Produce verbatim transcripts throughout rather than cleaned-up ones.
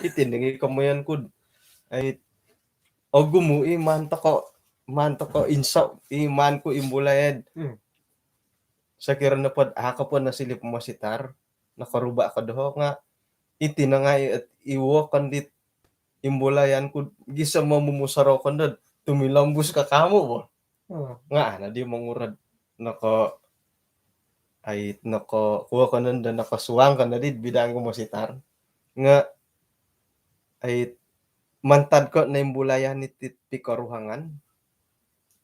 Iti nogi komoyon ku, ai, ogumu i maan toko, maan toko inso, i maan ku imbulai. Hmm. Sokiro nopo dot a ko po nosiliu mositar, nokoruba ko doho nga iti no ngai it iwokon dit imbulayan ku gisom momusorou ko no dot tumilombus ka kamu bo. Hmm. Nga a nodi mongurod noko, ai, noko kuo ko no dot nokosuang ko no di bidang ku mositar. Nga, ai, mantad ko noimbulayan iti pikoruhangan,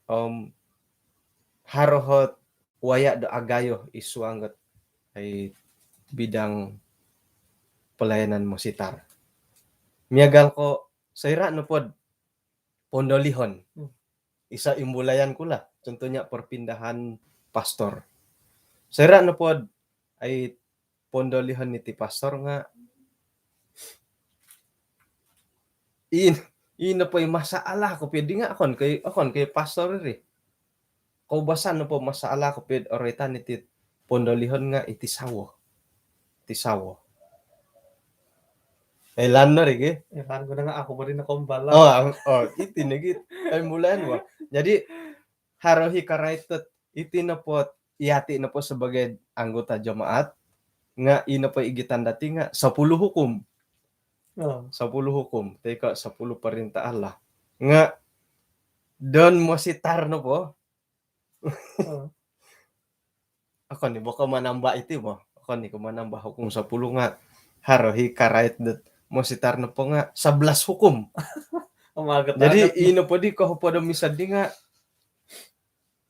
om haro ot waya do agayo id suang dot, ai, bidang pelayanan mositar. Miagal ko soira nopo dot pondolihon. Hmm. Iso imbulayan ku lah. Contohnya perpindahan pastor. Soira nopo dot, ai, pondolihon iti pastor nga in, ino po i masalah kopio di nga okon ko i, okon ko i pastor iri. Koubasan nopo masalah kopio dot oroitan iti pondolihon nga iti sawo. Iti sawo. Ilaan no ri gi. Ilaan ku nga aku bodi nokombal lah. Oh, am-, oh, iti nogi. Ai, imbulayan bo. Jadi, haro i karait dot iti nopo, yati nopo sebagai anggota jemaat, nga ino po igitan dati nga sepuluh hukum. Oh. Sepuluh hukum, toi ko sepuluh perintah Allah. Nga don mositar nopo. Oh. Okon i bo ko manambah iti bo. Okon i ko manambah hukum sepuluh nga haro i karait dot mositar nopo nga sebelas hukum. Jadi, ino po di kohopod om iso di nga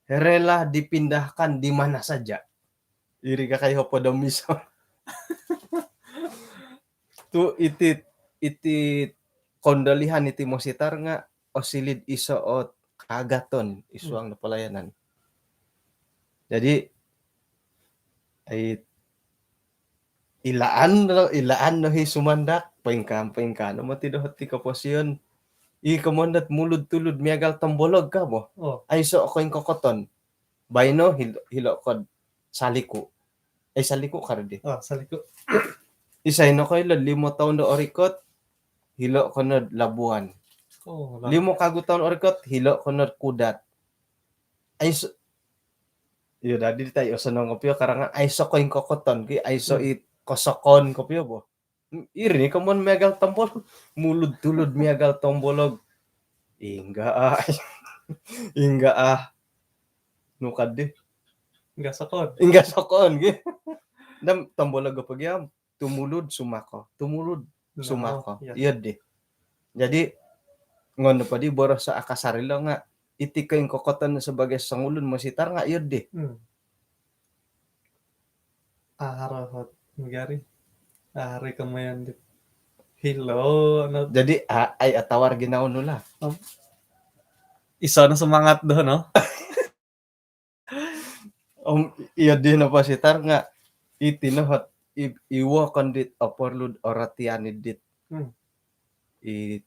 rela dipindahkan di mana saja. Iri ka kai hopod om iso. Tu iti, iti kondolihan iti mositar nga osiliu do iso ot kaagaton id suang do pelayanan. Jadi, ai, ilaan no, ilaan no i sumandak, poingkaa, poingkaa no moti doho ti koposion. I komoyon dot mulud-tulud miagal tombolog ka bo. Oh. Aiso koingkokoton. Baino hilo, hilo ko do Saliku. Eh, Saliku ka di. Oh, Saliku. Isai nokoilo do limo toun do orikot, hilo ko no do Labuan. Oh, Labuan. Limo kawagu toun orikot, hilo ko no do Kudat. Aiso, iyo dadi tai osonong kopio karang aiso koingkokoton ki, aiso i kosokon kopio bo. Iri ni komoyon miagal tombolog. Mulud-tulud miagal tombolog. Ingga ah. Ingga ah. Nu ka di. Ingga sokon. Ingga sokon, gi. Om tombolog apa gi om? Tumulud sumako. Tumulud sumako. Iyo di. Jadi, ngono po di boros aka sarilo nga, iti koingkokoton sebagai songulun mositar nga iyo di. Hmm. Haro ot mugari. Haro komoyon di. Hilo, no. Jadi, a-, ai atawar ginawo nu lah. Om, iso no semangat doho, no. Om, iyo di no mositar nga, iti no ot i-, iwokon dit oporlu do orotian i dit. Hmm. I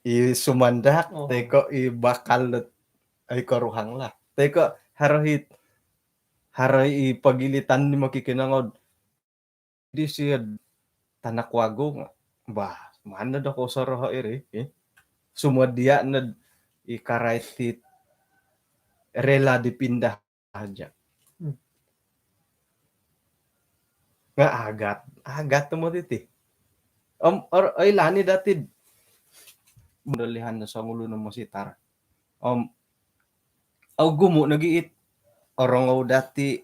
i sumandak, oh, toi ko i bakal dot, i koruhang lah. Toi ko haro i, haro i pogilitan di mokikinongou disio tanak wagu nga. Bah, maan do ko soroho iri, eh. Sumodia no do i karait it rela dipindah aja. Hmm. Nga agat, agat tomod iti. Om, or, oilaan i dati do pondolihan do songulun o mositar. Om, ogumu nogi it orongou dati,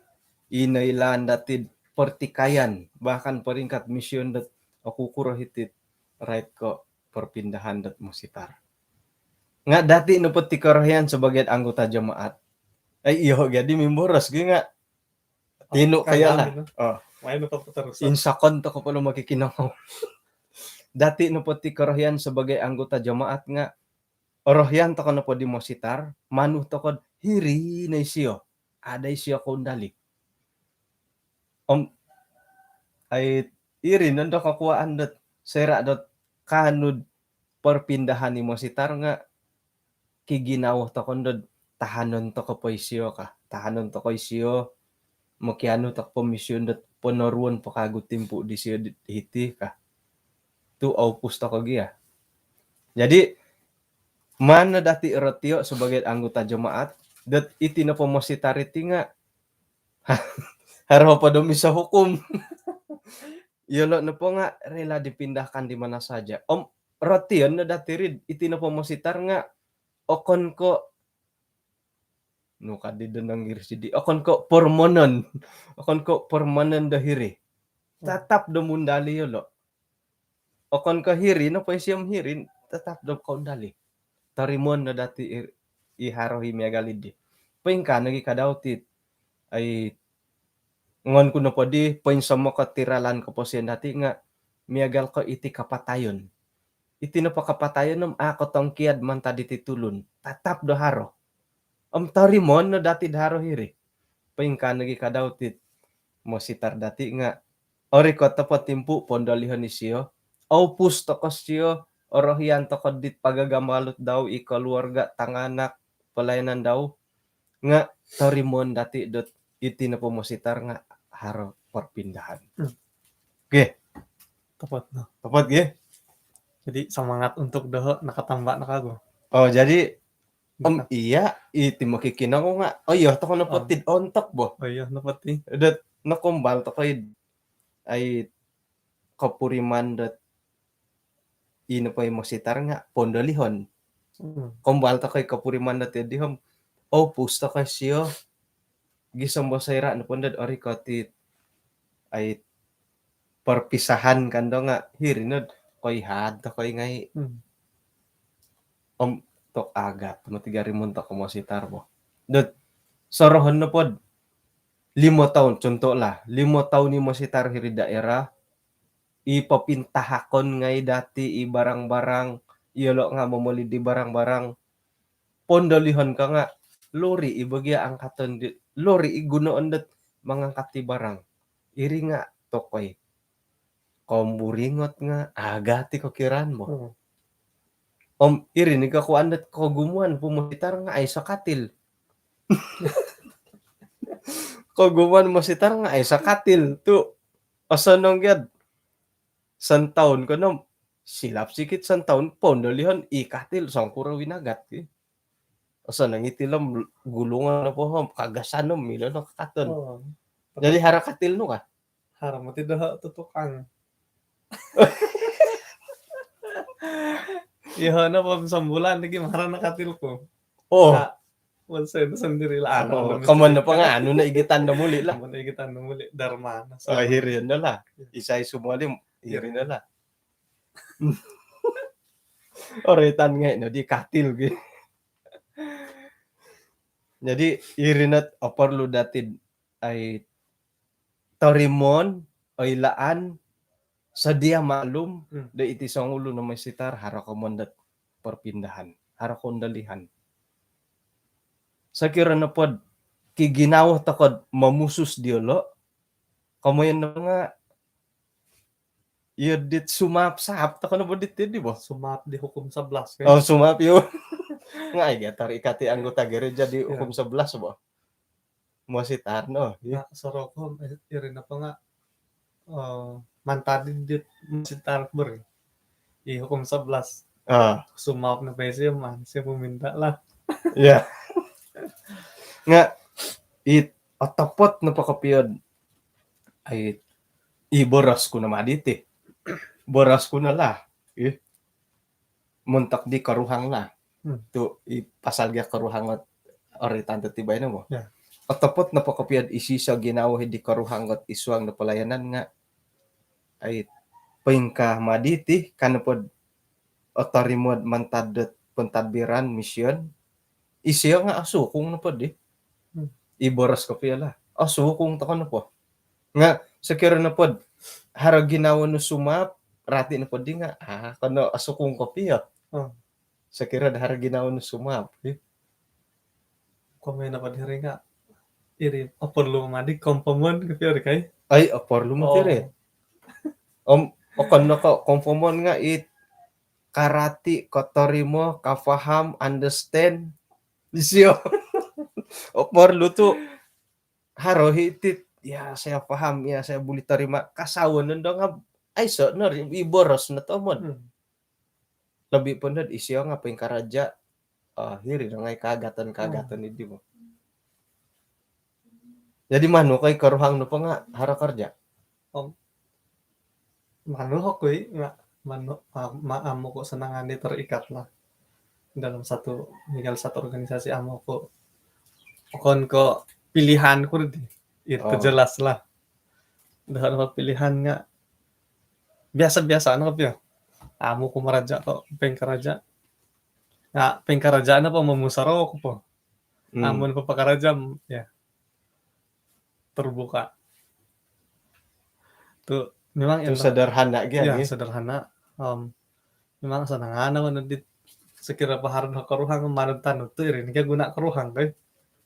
i noilaan dati do pertikaian, bahkan peringkat mission dot okukuro hiti rait ko perpindahan dot mositar. Nga dati nopo ti korohian sebagai anggota jemaat. Ai, iyo, jadi mimboros gi nga tinu kaya lah. Oh. Insakon toko po lo mokikinongou. Dati nopo ti korohian sebagai anggota jemaat nga orohian toko nopo di mositar, manu toko do hiri no isio. Ada isio koundali. Om, ai, iri no do kokuaan dot soira dot kaanu do perpindahan i mositar nga kiginawo toko no do tahanon toko po isio ka. Tahanon toko isio, mokianu toko po mission dot ponoruon po kagu timpu disio di hiti ka. Tu oupus toko gia. Jadi, maan no dati rotio sebagai anggota jemaat, dot iti nopo mositar iti nga haro po do miso hukum. Iyolo nopo nga rela dipindahkan di mana saja. Om rotion no dati rid, iti nopo mositar nga okon ko nu kadi do nang Inggiris di, okon ko permanent. Okon ko permanent do hiri. Tatap do mundali iyolo. Okon ko hiri nopo isio om hiri, tatap do koundali. Torimoon no dati i, i haro i miagal di. Poingkaa nogi ka dau ti, ai, ngon ku nopo di poinsomok ko ti ralan koposion dati nga miagal ko iti kapatayon. Iti nopo kapatayon om a kotongkiad mantad diti tulun. Tatap do haro. Om torimoon no dati do haro hiri. Poingkaa nogi ka dau ti mositar dati nga orikot nopo timpu poundolihon isio. Oupus toko sio, orohian toko dit pagagambalut dau, i keluarga, tanganak, pelayanan dau. Nga torimoon dati dot iti nopo mositar nga haro perpindahan. Hmm. Okey. Tepat no. Tepat, okey. Jadi semangat untuk doho nakatamba no kagu. Oh, jadi om iya, iti mokikinongou nga. Oh iya, toko nopo ti ontok bo. Oh iya, nopo ti. Dot nokombal toko i, ai, kopuriman dot i nopo i mositar nga poundolihon. Hmm. Kombal toko i kopuriman dot i di om oupus toko sio. Gisom bo soira nopo dot orikot i, ai, perpisahan kan do nga hiri no koihad toko i ngai. Hmm. Om tok agat moti gari montok ko mositar bo. Dot sorohon nopo do limo toun, contoh lah, limo toun i mositar hiri daerah, i popintahakon ngai dati i barang-barang, iyolo nga momoli di barang-barang, poundolihon ka nga lori i bo gia angkaton di, lori i gunoon dot mangangkat i barang. Iri nga tokoi. Komburingot nga agat i kokiraan bo. Hmm. Om iri ni kakuan dot kogumuan po mositar nga aiso katil. Kogumuan mositar nga aiso katil. Tu osonong gia do santaun ko no, silap sikit santaun, poundolihon i katil songkuro winagat ki. Osonong iti lo om gulungon nopo om kagasan om milo no kakaton. Oh. Jadi haro katil nu ka? Haro moti doho tu tukang. Iyo, nopo om sambulan lagi haro no katil ku. Oh. Nah, maksud sendiri lah. Oh, anu, komoyon nopo nga anu no igitan do muli lah. Komoyon igitan do muli, derma. Oh, hiri no lah. Isai sumoli, hiri no lah. Oroitan ngai no di katil gi. Jadi iri no oporlu dati, ai, torimoon, oilaan, sedia maklum, hmm, do iti songulun o mositar haro komoyon dot perpindahan, haro koundalihan. Sokiro nopo do kiginawo toko do momusus diolo, komoyon nopo nga iyo dit sumaap-saap toko nopo dit di bo. Sumaap di hukum sebelas kan. Oh, sumaap iyo. Ngai gia tori kati anggota gereja di hukum sebelas bo. Mositar no. Nah, sorohon, eh, iri nopo nga, eh, mantad dit mositar ber. I hukum sebelas. Ah. Sumaap nopo isio om, isio meminta lah. Ya. Nga it otopot nopo kopio do, ai, i boros ku no madi ti. Boros ku no lah. Ih. Montok di koruhang lah. Hmm. Tu i pasal gia koruhang ot oroitan dati baino bo. Ya. Otopot nopo kopio do iso-iso ginawo di koruhang ot id suang do pelayanan nga, ai, poingkaa madi ti, ka nopo do otorimo do mantad dot pentadbiran mision, isio nga osukung nopo di. Hmm. I boros kopio lah. Osukung toko nopo. Nga sokiro nopo do haro ginawo nu sumaap, rati nopo di nga, ah, okon no osukung kopio. Hmm. Sokiro do haro ginawo nu sumaap, eh. Komoyon nopo diri nga iri, oporlu madi kompomen kopio ri kai? Ai, oporlu moti ri. Oh. Om okon no ko kompomen nga it karati, kotorimo, kafaham, understand. Isio. Oporlu tu haro hiti ya, saya faham, ya, saya boleh terima. Kasawo nondo nga aiso no ri, i boros no tomod. Hmm. Lebih pun dot isio nga poingkaraja, ah, hiri no ngai kaagatan-kaagatan idi mo. Jadi manu ko i koruhang nopo nga haro kerja? Om, manu oku i, nga, manu, ma-, ma-, amu ko senangan di terikat lah dalam satu, tinggal satu organisasi, amu ko. Okon ko pilihan ku di. Itu jelas lah. Dah ada pilihan nga biasa-biasa no pio. Amu ko maraja ko poingkaraja. Nga poingkaraja no po momusaro ko po. Hmm. Amun po pakaraja, ya. Terbuka. Tu memang tu sederhana gi, ya, sederhana. Om, memang senangan amu no di sekira paharan koruhang manu tanu tu iri ni guna koruhang kai.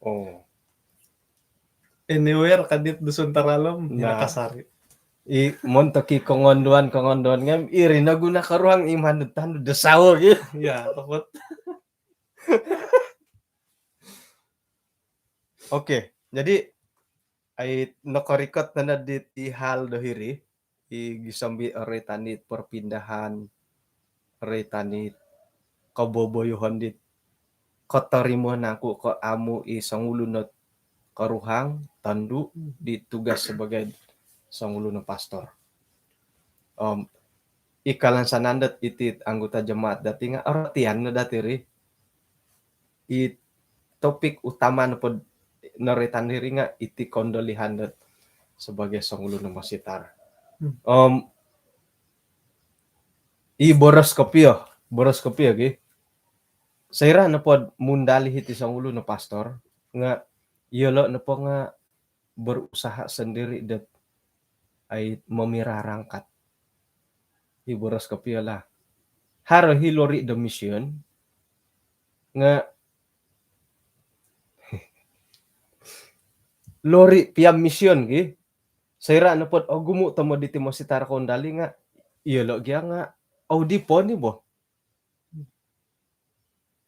Oh. Anywhere kadit Dusun Taralom, nah, kasari. I, montok i kongonduan-kongonduan ngam, iri no guna koruhang i manu tanu do sawo gi. Ya, topot. Okey, jadi ai nokorikot no di ti hal do hiri, i gisom di roitan di perpindahan, roitan di koboboyohon di kotorimo nangku ko amu i songulun no koruhang tondu di tugas sebagai songulun no pastor. Om, i kalansanan dot iti anggota jemaat dati nga orotian no dati ri. I topik utama nopo noroitan diri nga iti kondolihan dot sebagai songulun no mositar. Hmm. Om, i boros kopio, boros kopio gi. Soira nopo mundalih iti songulun no pastor nga iyolo nopo nga berusaha sendiri dot ai momirah rangkat. I boros kopio lah. Haro hi lori do mission nga lori pia mission gi. Soira nopo dot ogumu tomod iti mositar koundali nga iyolo gia nga au di po ni bo.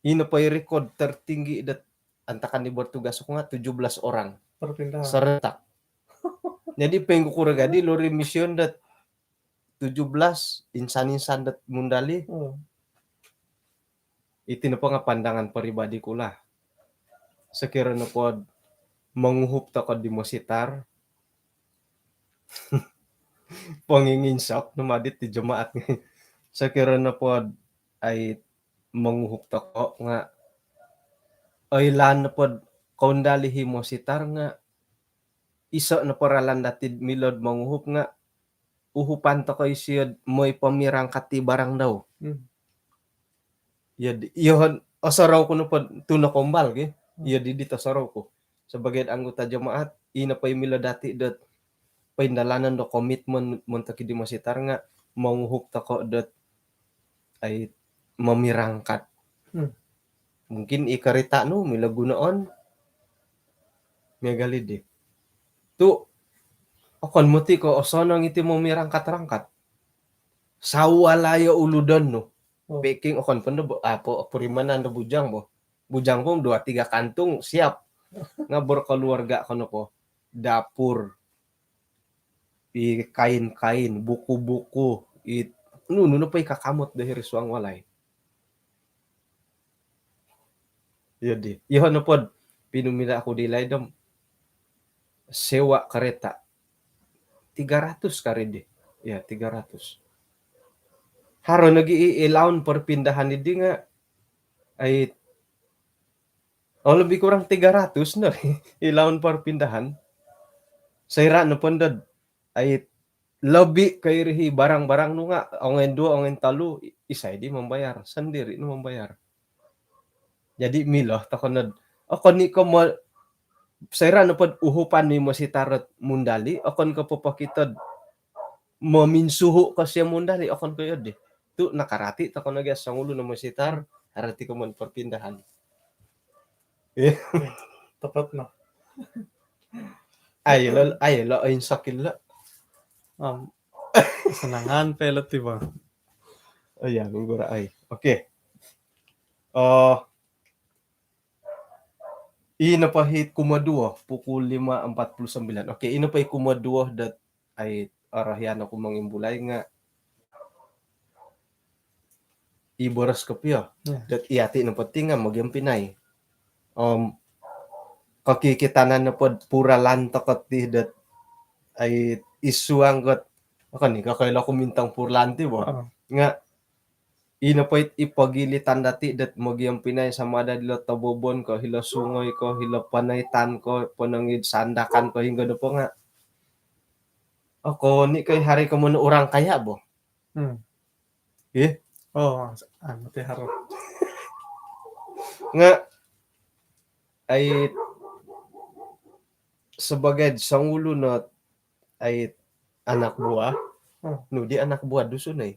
Ino po i rekod tertinggi dot antakan di bertugas oku nga tujuh belas orang. Perpindahan. Serentak. Jadi poingkuro gia di lori mission dot tujuh belas insan-insan dot mundalih. Hmm. Iti nopo nga pandangan peribadi ku lah. Sokiro nopo dot monguhup toko di mositar, ponginginsok no madi ti jemaat. Sokiro nopo dot ai monguhup toko nga oilaan nopo dot koundalihi mositar nga iso nopo ralan dati dot milo dot monguhup nga uhupan toko isio dot moi pomirangkat ti barang dau. Hmm. Iyo di, iyohon osorou ku nopo dot tu nokombal gi. Hmm. Iyo di dit osorou ku. Sebagai anggota jemaat, ino po i milo dati dot poindalanon do komitmen montok di mositar nga monguhup toko dot ai momirangkat. Hmm. Mungkin i karita nu milo gunoon miagal di. Tu okon moti ko osonong iti momirangkat-rangkat. Sawalai o uludon nu. Hmm. Packing okon po do bo-, apo, purimanan do bujang bo. Bujang po dua tiga kantung siap. Nga berkeluarga ko nopo. Dapur, i kain-kain, buku-buku, i nunu nopo i kakamot do hiri suang walai. Iyo di. Iyoho nopo dot pinumila oku di laid om sewa kereta. Tiga ratus kari di. Ya, tiga ratus. Haro nogi i, i laun perpindahan di nga ai Oh, lebih kurang tiga ratus no i laun perpindahan. Soira nopo dot ai lebih ko iri hi barang-barang nu nga ongoin duo, ongoin tolu, i-, isai di membayar? Sendiri no membayar. Jadi milo toko no dot okon i ko mo-, soira nopo dot uhupan ni mositar dot mundalih, okon ko popokito dot mominsuhu ko sio mundalih, okon ko iyo di. Tu nakarati toko no gia songulun no mositar, arati ko mon perpindahan. Iya. Tepat no. Ayo lo, ayo lo, insakil lo. Om, senangan pelot tiba. Oh ya, gugura ai. Okey. Oh, Ino po hi kumoduo, pukul lima empat puluh sembilan. Okey, ino po hi kumoduo dot ai orohian oku mongimbulai nga i boros kopio. Ya. Dot iyati nopo ti nga mogiampinai. Om kokikitanan nopo pura lantok oti dot ai isuang kot, okon i ko koilo oku mintong purlan ti bo. Oh. Nga ino po it ipogilitan dati dot mogiampinai sama ada dilo tobobon ko, hilo sungoi ko, hilo panaitan ko, ponong id Sandakan ko, hinggo nopo nga okon i ko i hari ko mono orang kaya bo. Hmm. Ih. Oh, anu ti harap. Nga ai sebagai songulun ot ai anak buah. Hmm. Nu di anak buah Dusun ai?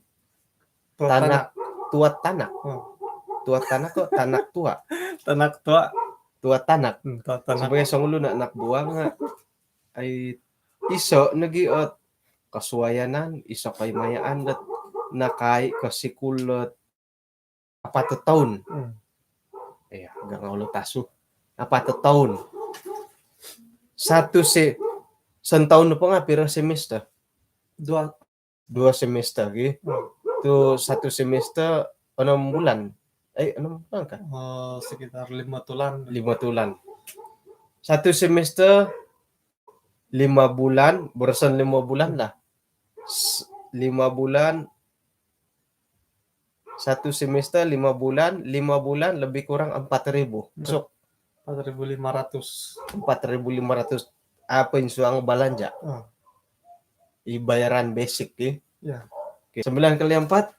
Tua tanak. Tanak. Tua tanak. Hmm. Tua tanak ko tanak tua. Tanak tua. Tua tanak. Hmm, tua tanak. Sebagai songulun anak buah nga ai iso nogi ot kosuayanan, iso koimayaan dot nakai ko sikul dot apat toun. Hmm. Iya, gangau lo tasu. Apat toun. Satu se-, santaun nopo nga piro semester? Dua. Dua semester gi. Hmm. Tu satu semester enam bulan. Eh, enam bulan kah? Eh, sekitar lima tulan. Lima tulan. Satu semester lima bulan, boroson lima bulan lah. S-, lima bulan, satu semester lima bulan, lima bulan lebih kurang empat ribu. Masuk. Empat ribu lima ratus. Empat ribu lima ratus. Apa insuang balanja? Ah. I bayaran basic, eh. Ya. Okey, sembilan kali empat?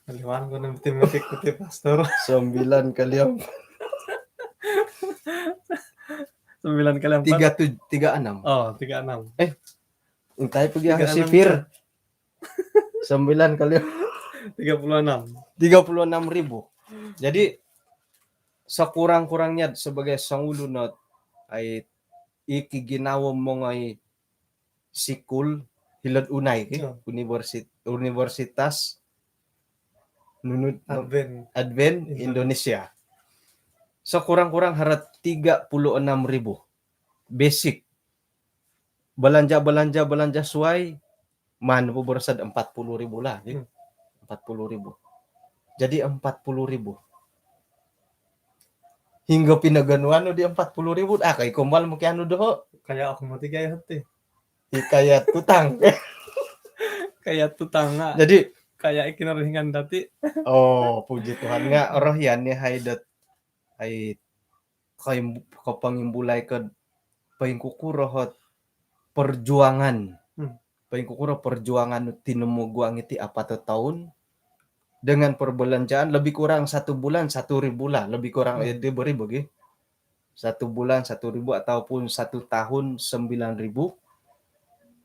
Kaliwan ko nang matematik ko ti, Pastor. Sembilan kali empat. Sembilan kali empat. Tiga tuj-, tiga enam. Oh, tiga enam. Eh, intai pergi tiga enam sipir. Sembilan kali tiga puluh enam. Tiga puluh enam ribu. Jadi, sekurang-kurangnya sebagai songulun ot ai iki ginawo mongoi sikul hilo'd unai ki, ya, universit-, universitas nunu, Advent. Advent Indonesia. Indonesia. Sekurang-kurang haro tiga puluh enam ribu. Basic. Balanja, balanja, balanja suai, maan po boroso'd empat puluh ribu lah, gitu. Hmm. Empat puluh ribu. Jadi empat puluh ribu. Hinggo pinogonuan nu di empat puluh ribu, ah, kai kombal mokianu doho. Kaya oku moti kaya hati. I kaya tutang. Kaya tutang nga. Jadi, kaya i Kinorohingan dati. Oh, puji Tuhan nga, orohian ni hai dot, hai koim-, kopongimbulai ko poingkukuro ot perjuangan. Hmm. Poingkukuro perjuangan tinomoguang iti apat toun dengan perbelanjaan lebih kurang satu bulan satu ribu lah, lebih kurang, hmm, eh, ribu-ribu gi. Satu bulan satu ribu ataupun satu tahun sembilan ribu,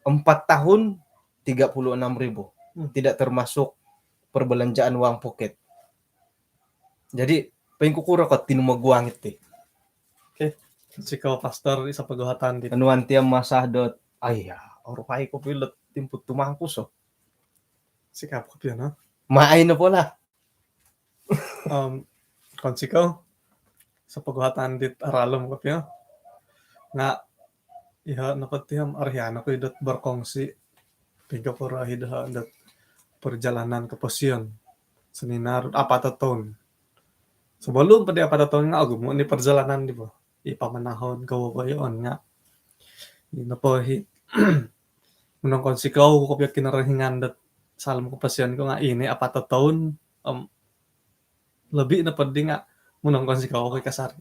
empat tahun tiga puluh enam ribu. Hmm. Tidak termasuk perbelanjaan wang poket. Jadi, poingkukuro ko tinomoguang iti. Okey. Siko Pastor, iso poguhatan di. Anuan tia masa dot, aiya, oruhai kopio lo timpu tumangkus, oh. Sikap kopio, no? Maai nopo lah. Om, kon siko, iso poguhatan dit aralom kopio. Nga, iho nopo ti om, orohian oku i dot berkongsi. Poingkukuro i doho dot perjalanan koposion. Soninaru apat toun. Sebelum po di apat toun nga ogumu ni perjalanan di bo. I pamanahon, kowowoyoon nga. Ino po i monongkon sikou kopio Kinorohingan dot saalom koposion ku nga ini apat toun, om, lobi nopo di nga monongkon sikou ko i kasari.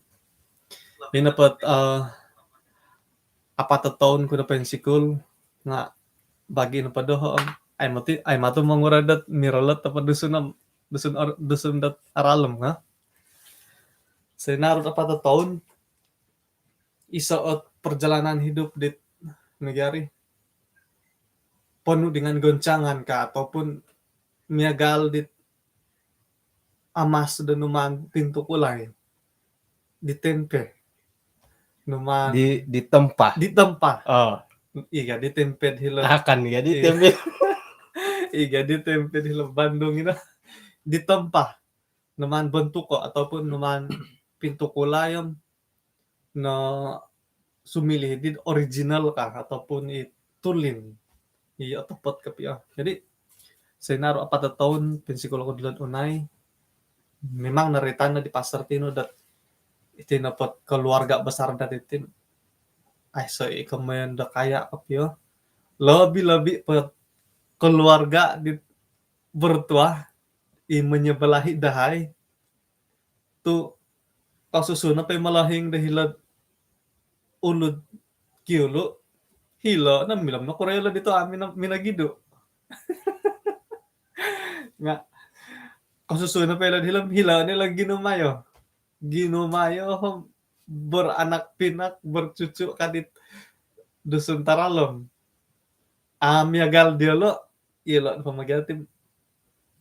Ino po, eh, apat toun ku nopo poinsikul nga bagi nopo doho, om, ai moti, ai matu mongura dot mirolot apa Dusun, om, Dusun or-, Dusun dot aralom nga. Soninaru apat toun, iso ot perjalanan hidup dit negari penuh dengan goncangan ka, ataupun miagal dit amas do numaan pintukulai. Ditempe. Numaan di, ditempa. Ditempa. Oh. Iga ditempe hilo. Akan iga ditempe. Iga ditempe hilo Bandung ino. Ditempa. Numaan bontuko ataupun numaan pintukulai om no sumiliu di original ka ataupun i tulin. I otopot kopio. Jadi, sinaru apat toun pinsikul oku dilo'd Unai. Memang noroitan di pastor tinu dot iti nopo't keluarga besar dati ti aiso i komoyon do kaya kopio. Lebih-lebih po keluarga di bertuah i menyebelahi dahai tu kosusu nopo i molohing do hilo'd ulu'd kiulu, hilo no milo nokuro ilo di tu amin minogidu. Nga kosusu nopo ilo di hilo, hilo ni lo ginumayo. Ginumayo om beranak pinak, bercucu ka dit Dusun Taralom. Miagal diolo, ilo po miagal ti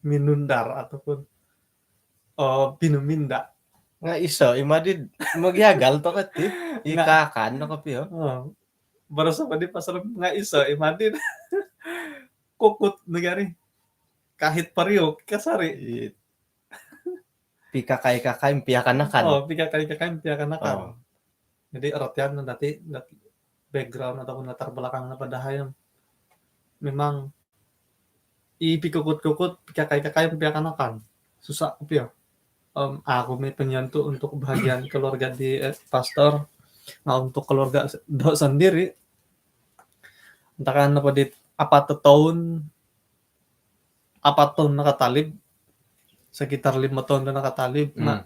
minundar ataupun pinuminda. Nga iso i madi mogiagal toko ti. I kaakan no kopio. Boroso po di pasal nga iso i madi kukut nagari. Kahit pariuk kasari. Pikakai-kakai piakanakan. Oh, pikakai-kakai piakanakan. Jadi, rotian dati, dati background ataupun latar belakang nopo dahai memang i pikukut-kukut, pikakai-kakai piakanakan. Susah kopio. Aku mai penyentuh untuk bahagian keluarga di pastor. Nah, untuk keluarga do sendiri, antakan nopo di apat toun, apat toun nakatalib, sekitar lima toun do nakatalib. Nah,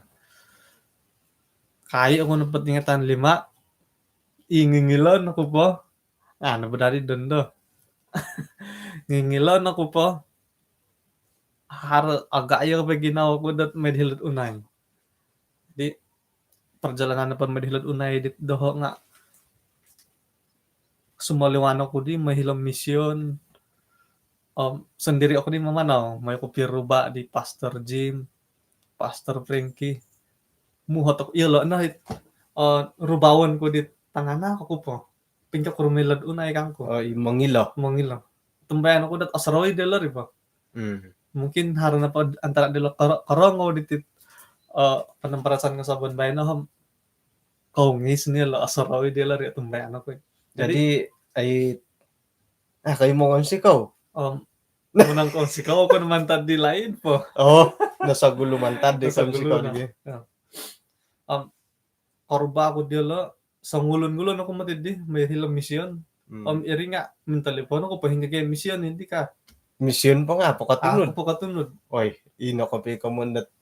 kai oku nopo tingatan lima, ingingilon oku po. Nah, nopo dari dondo. Ngingilon oku po. Haro agayo po ginawo ku dot mai hilo'd Unai. Jadi, perjalanan nopo mai hilo'd Unai dit doho nga sumoliwan oku di mai hilo mision. Sendiri oku di mamanau, mai oku piruba di Pastor Jim, Pastor Frankie. Muhot oku, iyolo no rubaon ku di tanganak oku po. Pingkukuro mai hilo'd Unai kangku. Oh, i mongilo. Mongilo. Tumbayaan oku dot osorou i diolo ri po. Mungkin haro nopo antara diolo korongou diti penemparasan nga sabon baino om koungis ni lo osorou i diolo ri, tumbayaan oku. Jadi, ai, ah, kai mongonsikou. Monongkonsikou oku no mantad di laid po. Oh, nosogulu mantad di konsikou di. Koruba oku diolo, songulun-ngulun oku moti di mai hilo mision. Om iri nga mintalipon oku po hinggo gia mision iti ka. Mision po nga apo kotunud? Apo kotunud. Oi, ino kopio komoyon dot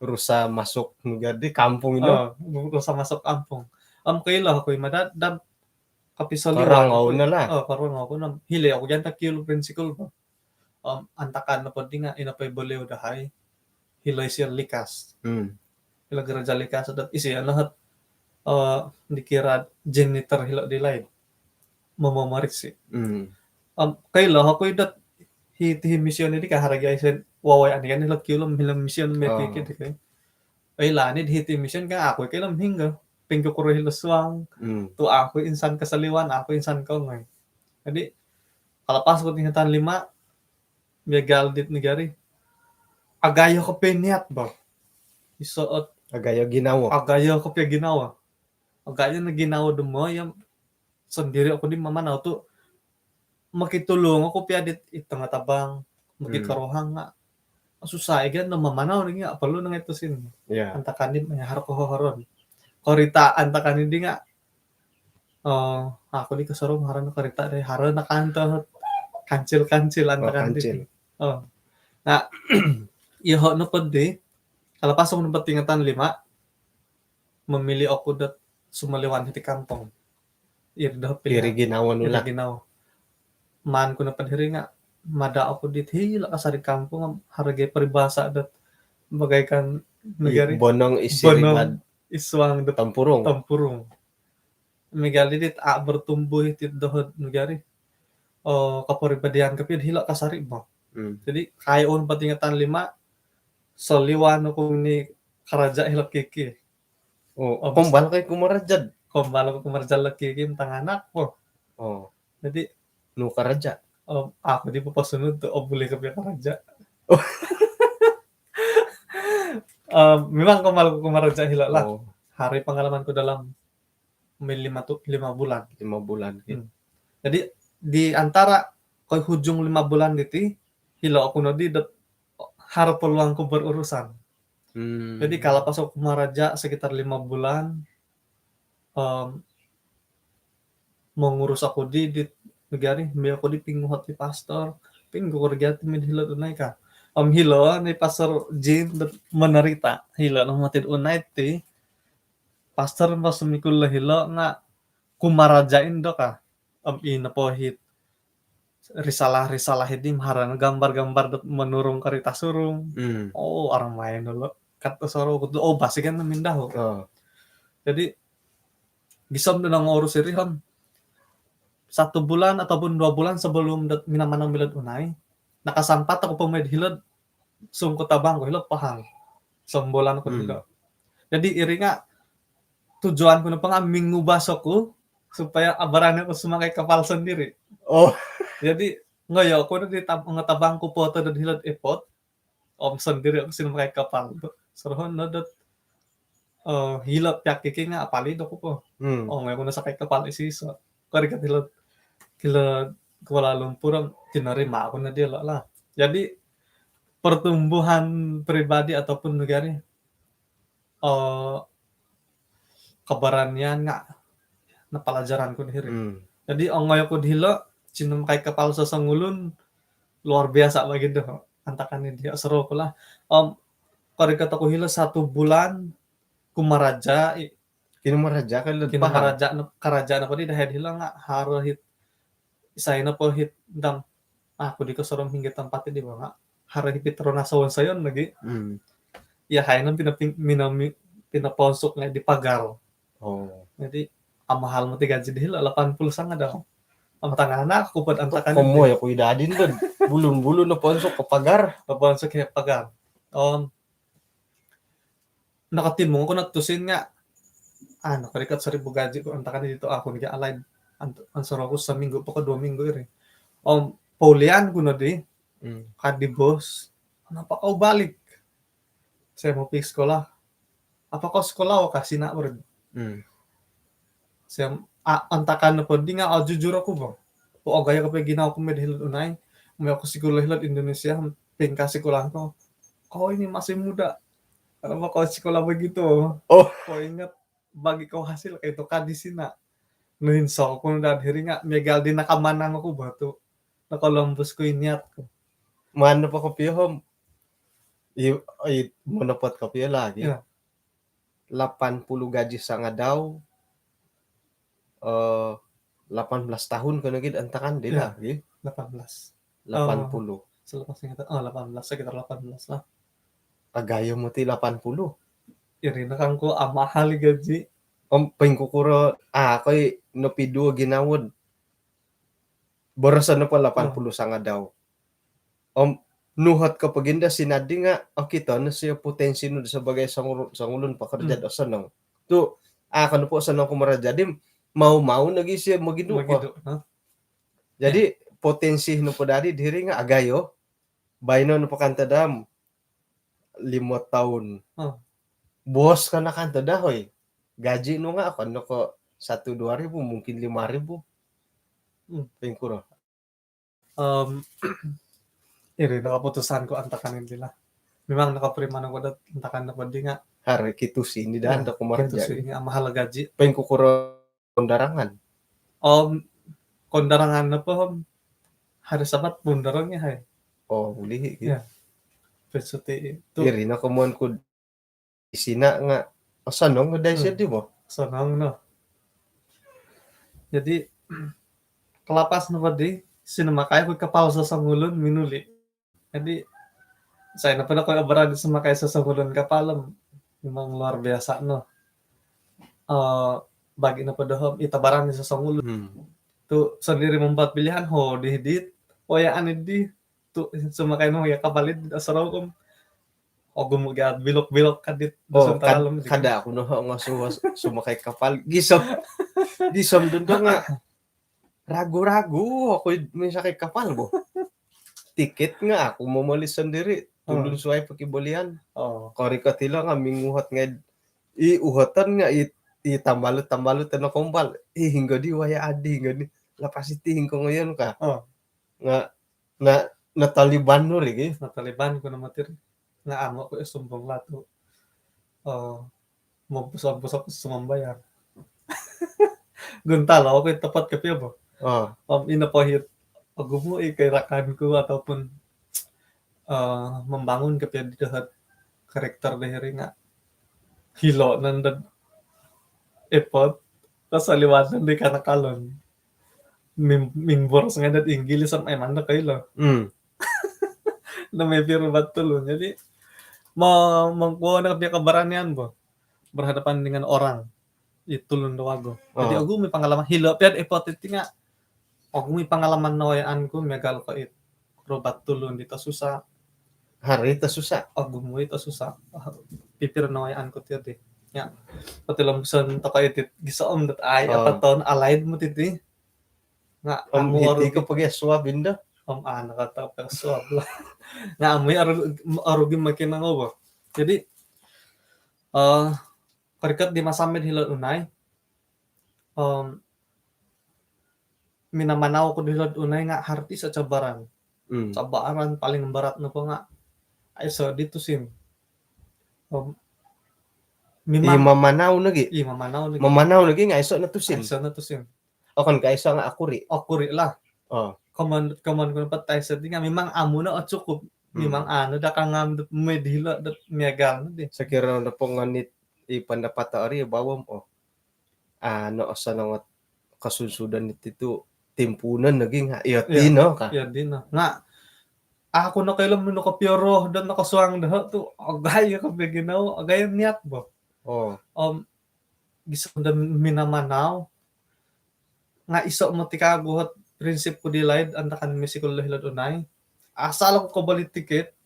rusa masuk nagari kampung ino. Rusa masuk kampung. Om koilo oku i mada dot kopisoliwan. Korongou no lah. Oh, korongou oku no. Hilo oku gia antakan kiulu pinsikul po. Antakan nopo di nga ino po i beliau dahai hilo isio Likas. Hilo gereja Likas dot isio no ot dikira janitor hilo di laid. Momorisi. Koilo oku i dot hiti mision di ka haro gia isio wawai ani kan hilo kiulu om hilo mision mai kikid di ka. Oilaan i di hiti mision ka aku koilo om hinggo. Pingkukuro hilo suang. Tu aku insan kosoliwan, aku insan koongoi. Jadi, kalapas oku tingatan lima, miagal dit nagari. Agayo kopio niat bo. Iso ot. Agayo ginawo. Agayo kopio ginawo. Agayo no ginawo do moi om sendiri oku di mamanau tu mokitulung oku pia dit i tongo tabang, mokikorohang nga susah i gia no mamanau di nga perlu no ngai tusin. Antakan di haro kohoroon. Korita antakan di nga aku di kosorou haro no korita di, haro no kanto kancil-kancil antakan di. Nah, iyoho nopo di, kalapas oku nopo tingatan lima, momili oku dot sumoliwan hiti kampung. Iri do pilihan. Iri ginawo nu lah. Iri ginawo. Maan ku nopo diri nga mada oku di hilo kasari kampung, haro gia peribahasa dot bagaikan nagari. Bonong id suang do tempurung. Tempurung. Miagal di dit a bertumbuh iti doho nagari. Kopribadian kopio hilo kasari bo. Jadi, kai oku nopo tingatan lima, soliwan oku ni karaja hilo kiki. Oh, kombal kai kumaraja. Kombal oku kumaraja hilo kiki om tanganak po. Oh. Jadi, nu karaja? Aku di papasunud tu, oh, buli kopio karaja. Memang kombal oku kumaraja hilo lah. Haro i pengalaman ku dalam Main lima tu lima bulan. Lima bulan. Jadi di antara koi hujung lima bulan diti, hilo oku nodi dot haro peluang ku berurusan. Jadi kalapas oku kumaraja sekitar lima bulan, mongurus oku di di negari, mio oku di pinguhot di pastor, pinggu kerja ti mid hilo tunai ka. Om hilo ni pastor Jin dot menerita, hilo no mati tunai ti pastor pas mikul hilo nga kumaraja indo ka. Om ino pohit risalah-risalah di maharan gambar-gambar dot menurung kerita surung. Oh, orang main dulu. Kat soro kutu, oh, basi kan mindah. Jadi gisom do nongurus iri om satu bulan ataupun dua bulan sebelum dot minamanang milod unai, nakasampat oku po maid hilod sungkut abang ku hilod Pahang. Sombolan oku hilo. Jadi iri nga tujuan ku nopo nga mingubas oku supaya abarani oku sumakai kapal sendiri. Jadi ngoyo oku no di tab- ngotabang ku po to dot hilod airport. Om sendiri oku sino makai kapal tu. Sorohon no dot hilo piak kiki nga apali do ku po. Om ngoyo oku no sakai kapal isi iso. Kori kat hilo hilo Kuala Lumpur om tinerima oku no dilo lah. Jadi pertumbuhan peribadi ataupun negari, keberanian nga no pelajaran ku dihiri. Jadi ongoi oku dihilo, sino makai kapal sosongulun luar biasa bagi do. Antakan ni dia seru ku lah. Om kori kat oku hilo satu bulan kumaraja i- Kinumaraja kan lo kino Pahang. Maraja no karaja no podi dahai dihilo nga haro hit isai no pohit dam aku di kosorom hingga tempat di banga haro hit pitro nasawan sayon lagi. Ya hai no pina pin- mina mi- pina ponsuk ngai di pagar. Jadi amahal mati gaji dihilo lapan puluh sanga dau. Om tangaanak oku pod antakan komo ya ku idadin tu bulun-bulun no ponsuk ke pagar. Ponsuk ke pagar. Om nakatimung oku no tusin nga ah nakarikat seribu gaji ku antakan di tu aku ni alai ansoro oku seminggu pokok dua minggu iri. Om paulian ku no di kadi bos, kenapa kau balik? Saya mau pergi sekolah. Apa kau sekolah o kasina bro? Saya antakan no podi nga jujur oku bang. O gaya kape ginawo ku maid hilod unai. Maid oku sekolah hilod Indonesia. Pingka sekolah ko, kau ini masih muda. Kenapa kau sekolah begitu? Kau ingat bagi kau hasil kau itu kadi sina. Nuhin sokun dan hiringa miagal di nakamanang oku batu. Nakalombus ku iniat ku. Mana po kopio om i i monopot kopio lagi. Lapan puluh gaji sangadau. Lapan belas tahun ko nogi antakan di lah gi. Lapan belas. Lapan puluh. Selepas ingatan, oh, lapan belas, sekitar lapan belas lah. Agayo moti lapan puluh. Iri no kangku amahal i gaji. Om pingkukuro ah koi nopiduo ginawo. Boroson nopo lapan puluh sangadau. Om nuhot ko pogi do sinadi nga okito no sio potensi nu sebagai songulun pekerja do sonong. Tu ah kanu po sonong kumaraja di mau-mau nogi sio mogidu po. Jadi potensi nu po dadi diri nga agayo. Baino nu po kanto dam limo toun. Bos kana kanto dahoi. Gaji nu nga okon no ko satu dua ribu, mungkin lima ribu. Pingkuro. Iri no keputusan ku antakan iri lah. Memang no kopurimanan ku do antakan no podi nga. Hari kitu sini dah do kumaraja. Kitu sini amahal gaji. Pingkukuro kondarangan. Om kondarangan nopo om hari Sabat pundarang ya hai. Oh, boleh gitu. Ya. Pesuti itu. Iri no komuan ku di sina nga osonong dai sedi bo. Sonong no. Jadi kalapas no podi sina makai ku kapal sosongulun minuli. Jadi saya nopo do koi oboran di sumakai sosongulun kapal memang luar biasa no. Bagi nopo do hom ita barang di sosongulun tu sendiri membuat pilihan ho di dit oya ani di tu sumakai no ya kapal di asarau kom ogumu gia bilok-bilok kadit. Oh, kada aku no ho ngosu sumakai kapal gisom gisom dundong nga ragu-ragu aku misakai kapal bo. Tiket nga aku momoli sendiri tulun suai paki bolian. Kori katilo nga minguhot ngai i uhotan nga i i tambalut-tambalut teno kombal. Ih, hinggo di waya adi, hinggo di. Lapas iti hinggo ngoyon ka. Oh. Nga, na, nataliban nu lagi. Nataliban ku nama tir. Nga amo ku eh sumbung lah tu. Oh, mampus-ampus aku sumambayang. Guntal aku tempat ke pia bo. Oh. Om ino pohit. Aku mu i kairakan ku ataupun eh, membangun ke pia di dahat karakter dahiri nga hilo nanda epot kasaliwatan di kanakalon. Mim-, mimbor sengaja Inggilis sama emang dah kailo. Hmm. Nama pia rubat tulu. Jadi, mau mengkuo nak pia keberanian bo berhadapan dengan orang. I tulun do wagu. Jadi, oh, ogu mi pengalaman hilo pia epot iti nga ogu mi pengalaman nawayaan ku miagal ko it rubat tulun di tosusa. Hari tosusa. Ogu mu i tosusa. Pipir nawayaan ku tiyo di. Ya. Pati lombuson toko itit gisoom dot ai, oh, apa tahun alaid mu titi. Nga om amu hiti orugi ko pagi suab indo. Om anak kata pagi suab lah. Nga amu orugi, orugi makin nangobo. Jadi, eh, karikat di masamid hilo unai. Om minamanau ku dilo unai nga harti sa cabaran. Hmm. Cabaran paling berat nopo nga aiso di tusin. Om, i memang mamanau lagi. I mamanau lagi. Mamanau lagi nga aiso na tusin. Aiso na tusin. Okon ka aiso nga akuri. Akuri lah. Oh. Kaman, kaman ku dapat aiso di nga memang amu na cukup. Hmm. Memang anu dah kangam dot medilo dot miagal di. Sekira na pongonit i pendapat ari bawam, oh. Anu, oso nongot kasunsudan iti tu timpuunan lagi nga iyo tino ka. Iyo tino. Nga aku nakailo mino ka pioro dan nakasuang dah tu agai ka beginau, agai niat bo. Oh. Om gisom da minamanau nga iso moti kagu hot prinsip ku di laid antakan misikul do hilod unai. Asal aku koboli tiket,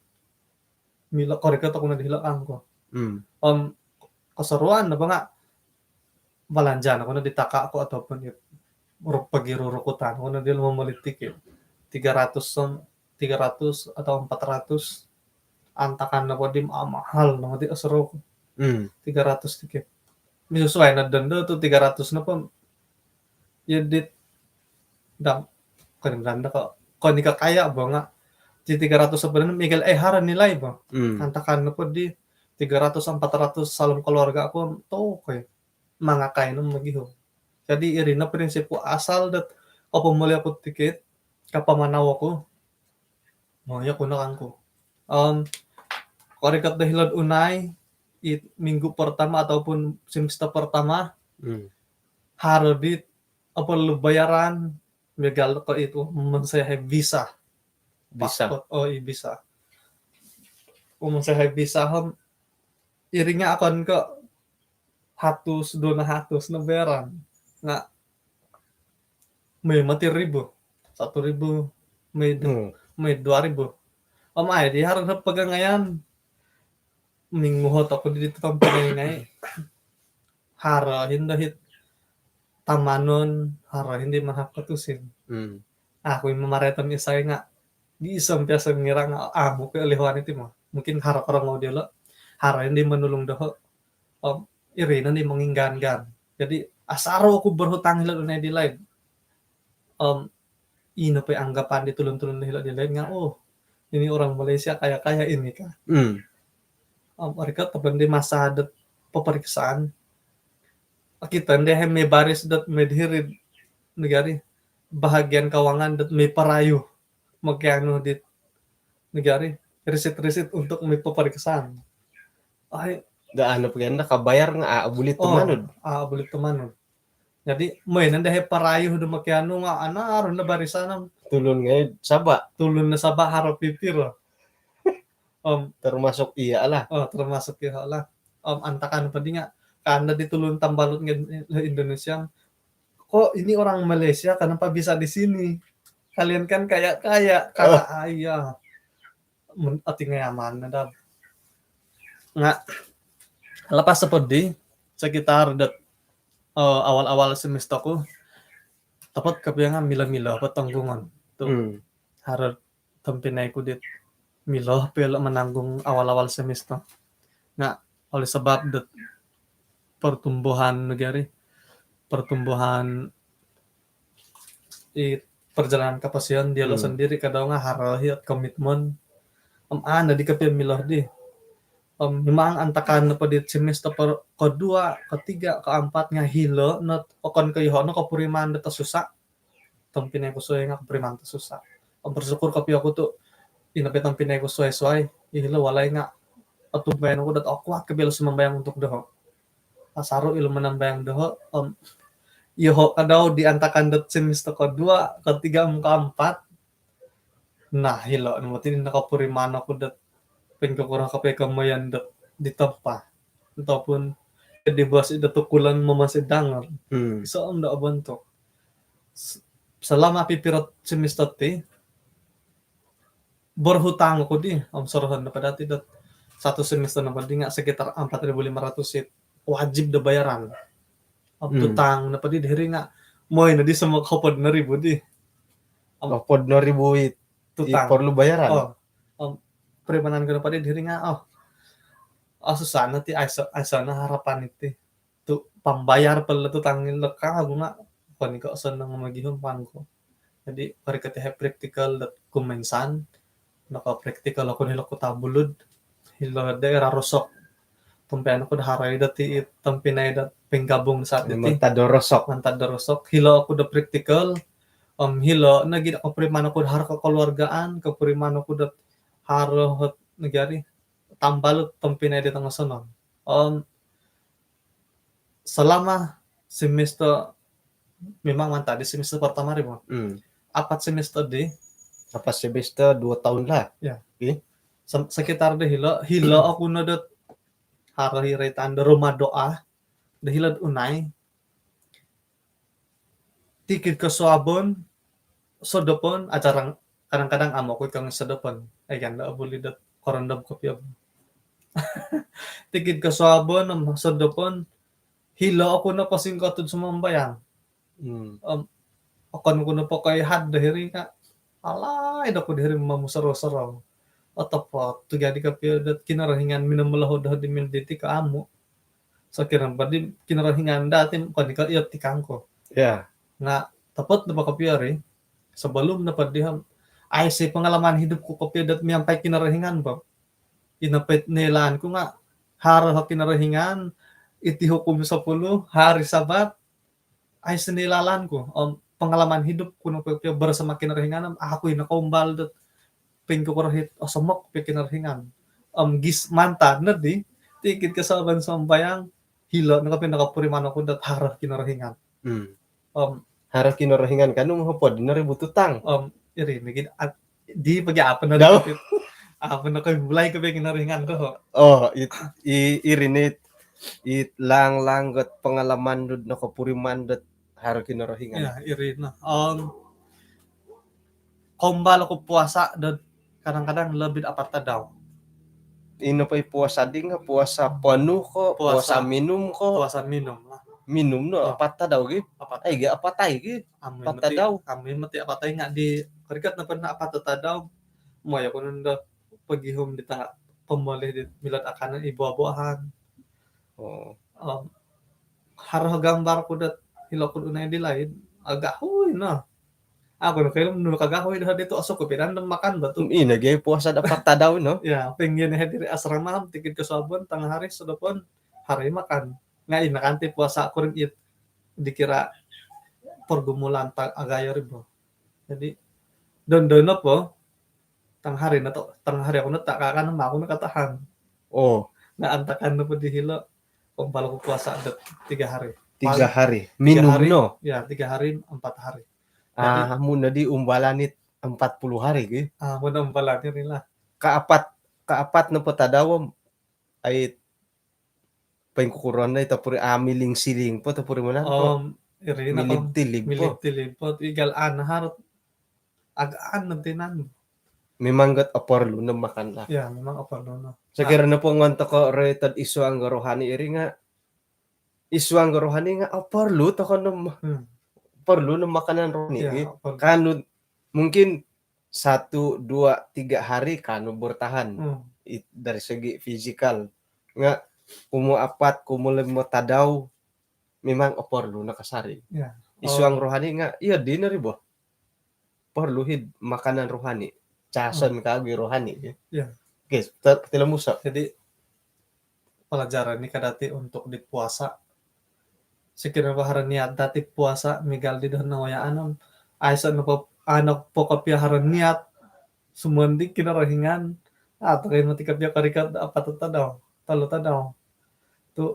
milo korikat aku na di hilo kangku. Hmm. Om kosoruan apa nga balanjaan aku na di taka aku ataupun it ru-, pagi rurukutan aku na di momoli tiket. Tiga ratus som-, tiga ratus atau empat ratus antakan apa di ma-, mahal nama di asro aku. Hmm. Tiga ratus tiket. Misusuai na denda tu tiga ratus napa. Ya dit dang kan denda ka, kan ika kaya bo nga. Di tiga ratus sebenarnya Miguel eh hara nilai bo. Hmm. Antakan napa di tiga ratus empat ratus salam keluarga aku tu kai mangakai no magiho. Jadi iri no prinsip ku asal dat apa muli aku tiket, kapa manau aku. Mau ya kuna kangku. Om korikat da hilod unai, it minggu pertama ataupun semester pertama, hmm, haro dit apa lu bayaran, miagal ko itu, mensehai visa. Visa. Paspor, oh, i visa. Mensehai visa, om, iringa akan ke hatus, dua hatus na bayaran. Nga, mai mati ribu. Satu ribu, mai du-, hmm, mai dua ribu. Om ai di haro na pagangaian. Minguhot aku di tempat ngai. Haro hindo hit tamanon, haro hindi mahak katusin. Hmm. Aku i mamaretan isai nga, di isom piasa ngira nga, ah, amu ke lihuan iti mo. Mungkin haro korong mau diolo, haro hindi manulung doho. Om iri no ni manginggan-gan. Jadi, asaro aku berhutang hilod unai di laid. Om ino pe anggapan di tulun-tulun hilod di laid nga, oh, ini orang Malaysia kaya-kaya ini ka. Hmm. Om orikot apa di masa adat peperiksaan. Kita ndi hai mai baris dot mai dihiri negari bahagian kawangan dot mai parayu. Mokianu di negari risit-risit untuk mai peperiksaan. Ai, da anu paganda kabayar nga, ah, buli tumanud. Ah, buli tumanud. Jadi, mai nanda hai parayu do mokianu nga anaru na barisan. Tulun ngai Sabah. Tulun na Sabah haro pipiro. Om termasuk iya lah. Oh, termasuk iya lah. Om antakan apa di nga, kanda di tulun tambalut ngai Indonesia. Kok ini orang Malaysia, kenapa bisa di sini? Kalian kan kaya-kaya, kata ayah. Men-, ati ngai aman na dab. Nga, lepas sepedi, sekitar det-, eh, awal-awal semester ku, tepat kepiangan milo-milo apa tanggungan tu. Hmm. Haro tompinai ku dit milo pia lo menanggung awal-awal semester. Nga, oleh sebab det pertumbuhan negara, pertumbuhan i perjalanan koposion diolo sendiri, kadau nga haro i komitmen. Om aa nodi kopio milo di. Om memang antakan nopo di semester per, kedua, ketiga, keempat nga hilo no, okon ko iyoho no kopuriman do tosusa tompinai ku suai nga kopuriman tosusa. Om bersyukur kopio oku tu ino po tompinai ku suai-suai, hilo walai nga otumbayaan oku dot okuat kopio ilo sumambayang untuk doho. Asaru ilo manambayang doho, om iyoho kadau di antakan dot semester kedua, ketiga, om keempat. Nah, hilo no moti di nokopuriman oku dot poingkukuro kopio komoyon dot di tempat ataupun di bos dot tukulan mamasid dangol. Hmm. So om do bontuk. S-, selama pipiro semester ti, berhutang oku di, om sorohon nopo dati dot satu semester nopo di nga sekitar empat ribu lima ratus it wajib do bayaran. Om tutang nopo di diri nga moi no di sama hopod no ribu di. Om hopod no ribu it tutang. Perlu bayaran. Oh, om perimanan ku nopo di diri nga, oh, oh, susah no ti, aiso, aiso no harapan iti. Tu pambayar po ilo tutang ilo ka, aku nga okon ko osonong mogihum pangku. Jadi, korikot yahai praktikal dot kumoinsan, nokopraktikal oku hilo Kota Belud, hilo daerah Rosok. Tompinai ku do haro i dati tompinai dot poingabung saat diti. Mantad do Rosok. Mantad do Rosok. Hilo oku do praktikal, om hilo nogi do kopuriman oku do haro kekeluargaan, kopuriman oku dot haro ot negara, tambalut tompinai di tongosonon. Om selama semester, memang mantad di semester pertama ri, Bang. Hmm. Apat semester di. Apat semester, dua tahun lah. Ya. Okey. Sem-, sekitar di hilo, hilo oku no dot haro i roitan do rumah doa do hilo unai. Tikid kosuabon, sodopon, acara kadang-kadang amu oku ikang sodopon. Ai kan do buli dot korondom kopio. Tikid kosuabon om sodopon, hilo oku no posingkotud sumambayang. Hmm. Om okon ku nopo koihad do hiri nga, alaid oku do hiri momusorou-sorou. Otopot tu jadi kopio dot Kinorohingan minomolohou doho di milo diti ko amu. Sokiro nopo di Kinorohingan dati, okon ko iyo tikang ku. Ya. Nga topot nopo kopio ri, sebelum nopo di om, aiso pengalaman hidup ku kopio dot miampai Kinorohingan, Bang. Ino po it noilaan ku nga haro Kinorohingan, iti hukum sepuluh, hari Sabat, aiso noilaan ku. Om pengalaman hidup ku nopo kopio bersama Kinorohingan, om aku i nokoumbal dot poingkukuro it osomok kopio Kinorohingan. Om gisom mantad no di, tikid kosuabon sumambayang, hilo no kopio nokopuriman oku dot haro Kinorohingan. Hmm. Om haro Kinorohingan kanou mohopod no ribu tutang. Om iri nogi, di pogi apa no dau. Apa no koi mulai kopio Kinorohingan ko. Oh, it, i, iri no it, it laang-laang ot pengalaman dot nokopuriman dot haro Kinorohingan. Ya, iri no. Om koumbal oku puasa dot kadang-kadang lebih apat tadau. Ino po i puasa di nga, puasa penuh ko, puasa, puasa minum ko? Puasa minum lah. Minum no, oh, apat tadau gi? Apat. Ai gi apat ai gi? Apat tadau. Amu moti apat ai nga di korikot nopo no apat tadau. Mooi oku nondo pogihum di tanga pomoli di milo do akanon, i buah-buahan. Oh. Om haro gambar ku dot hilo ku do unai di laid, agahui no. Aku nokoilo nunu kagahui doho di tu, osukup i daa do makan bo tu. Ino gi puasa do apat tadau no. Ya, poinggion yahai diri asrama, tikid kosuabon, tengah hari, sodopon, haro i makan. Nga ino kan ti puasa ku ri it dikira pergumulan ta-, agayo ri bo. Jadi, dondo nopo, tengah hari no tu, tengah hari aku no tak kakan, aku no katahan. Oh. Nga antakan nopo di hilo, koumbal oku puasa dot tiga hari. Tiga hari. Minum no? Ya, tiga hari, empat hari. Jadi, ah, amu no di umbalan it empat puluh hari gi? Ah, amu no umbalan iri lah. Kaapat, kaapat nopo tadau om, ai, poingkukuro no i topuri, ah, miling-siling po topurimanan po. Om iri no, miling-tiling po. Miling-tiling po. Igal anahar, agaan no tinan. Memang got oporlu no makan lah. Ya, memang oporlu no. Sokiro nopo ngon toko roiton id suang do rohani iri nga, id suang do rohani nga oporlu toko no ma-, hmm, oporlu no makanan rohani. Ya, oporlu. Kanou mungkin satu, dua, tiga hari kanou bertahan. Hmm. It-, dari segi fizikal. Nga kumu apat, kumu limo tadau, memang oporlu no kasari. Ya. Isuang rohani nga, iyo dino ri bo. Porlu hid makanan rohani. Cason ka gi rohani. Ya. Okey, ter-, tilo musa. Jadi, pelajaran ni kadati untuk di puasa. Sekiranya haro niat dati puasa, miagal di doho nawayaan om aiso nopo, ano po kopio haro niat, sumondi Kinorohingan, ah, tokai mati kopio korikot apat tadau, tolu tadau. Tu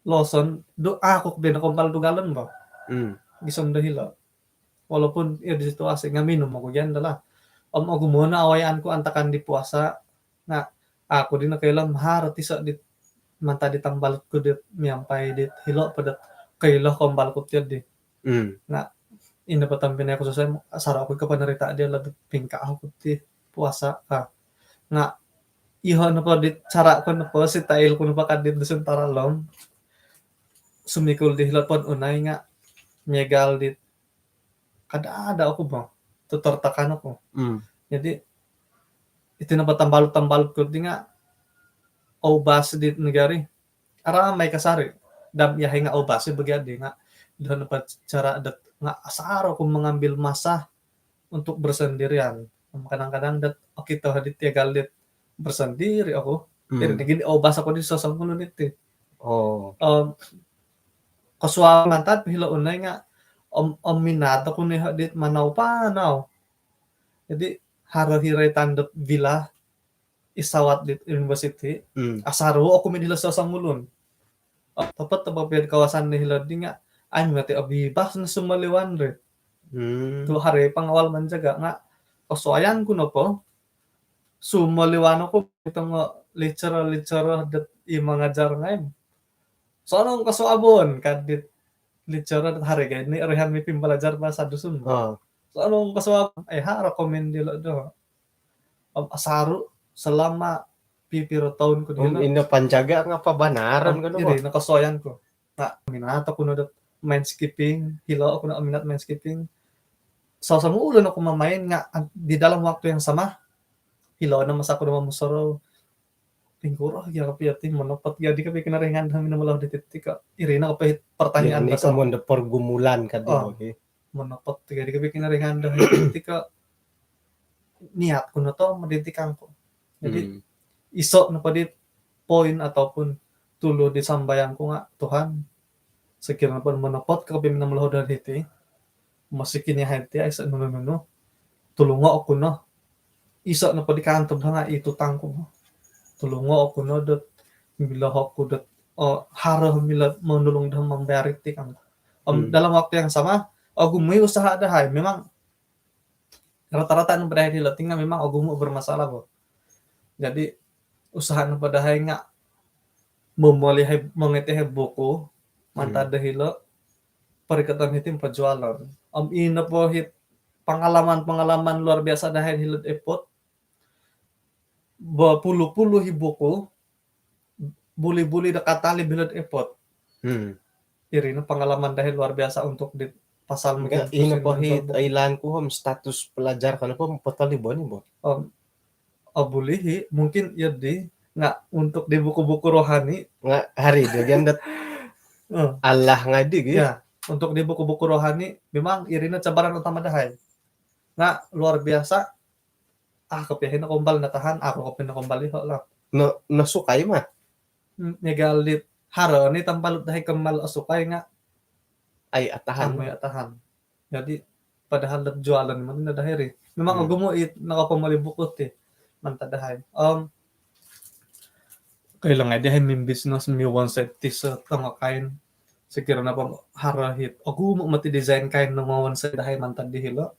loson, du, aku kopio nokombal dugalon bo. Hmm. Gisom do hilo. Walaupun iyo di situasi nga minum oku gian do lah. Om ogumu no awayaan ku antakan di puasa, nga aku di nokoilo om haro tiso di mantad di tambalut ku di miampai di hilo po dot koilo kombal ku tiyo di. Hmm. Nga ino po tompinai ku susai, saro oku ko panarita diolo dot pingkaa oku ti puasa ka. Nga iho nopo di cara ku nopo, style ku nopo ka di Dusun Taralom, sumikul di hilo po unai nga miagal di kada ada oku bo, tutor takan oku. Hmm. Jadi iti nopo tambalut-tambalut ku di nga obas di nagari. Aramai kasari. Dam yahai nga obas i bagi adi nga doho nopo cara dot nga asaro oku mengambil masa untuk bersendirian. Kadang-kadang dot okito di tiagal dit bersendiri oku. Hmm. Iri nogi obas oku di sosongulun iti. Oh. Om kosuabon mantad po hilo unai nga om, om minat oku no dit manau-panau. Jadi haro hiri tanduk villa i sawat di universiti. Hmm. Asaro oku mid hilo sosongulun. Oh, topot-topot pia di kawasan di hilo di nga, ai mati obibas no sumoliwan ri. Hmm. Tu haro pangawal manjaga nga kosuayan ku nopo, sumoliwan oku tongo lecturer-lecturer dot i mangajar ngai. Sonong kosuabon ka dit lecturer dot haro gia ni orohian mi pimbalajar bahasa Dusun. Ah. Sonong kosuabon, eh, haro komen dilo do. Om asaru selama pipiro toun ku dilo. Om ino panjaga nga pabanaran. Om ka no iri bo? No kosuayan ku. Nga minat oku no dot main skipping, hilo oku no minat main skipping. Sosongulun oku mamain nga di dalam waktu yang sama hilo no masa oku no momusorou. Ingkuro gia kopio ti, monopot gia di kopio Kinorohingan do minomolohou diti ka. Iri no kopio pertanyaan. Iri no basar. Komon do pergumulan ka di. Oh, okey. Monopot gia di kopio Kinorohingan do diti ka. Niat ku no to moditi kangku. Jadi, hmm, iso nopo di poin ataupun tulu di sambayang ku nga, Tuhan, sekiranya po monopot ka kopio minomolohou do hiti, mosikin yahai ti aiso nunu-nunu, tulungo oku no. Iso nopo di kaantob do nga i tutang ku. Tulungo oku no dot milo oku dot, oh, haro milo monulung do mambayar iti kangku. Om, hmm, dalam waktu yang sama, ogumu i usaha dahai. Memang rata-rata nopo dahai hilo ti nga memang ogumu bermasalah bo. Jadi usaha nopo dahai nga momoli hai, mongiti hai buku mantad, hmm, do hilo, porikoton hiti pojualon. Om ino po hit pengalaman-pengalaman luar biasa dahai hilo airport. Berpuluh-puluh i buku, buli-buli do katalib hilo airport. Hmm. Iri no pengalaman dahai luar biasa untuk di pasal. Nga mungkin ino po hit oilaan ku om status pelajar ka nopo potolibon i bo. Om, oh, buli i, mungkin iyo di, nga untuk di buku-buku rohani. Nga haro di gia dot, eh, Allah ngai di gia. Ya, untuk di buku-buku rohani, memang iri no cabaran utama dahai. Nga luar biasa, ah, kopio i nokombal natahan, aku kopio nokombal iho lah. No, nosukai mah. Hmm, miagal di haro ni tambalut dahai kombal osukai nga, ai atahan. Amu atahan. Jadi padahal dot jualon mantad dahai ri. Memang, hmm, ogumu i nokopomoli buku ti mantad dahai. Om, koilo ngai dahai mimbisnes, miwonsoi ti setongo kain. Sekiranya po haro hit ogumu moti design kain nongowonsoi dahai mantad di hilo.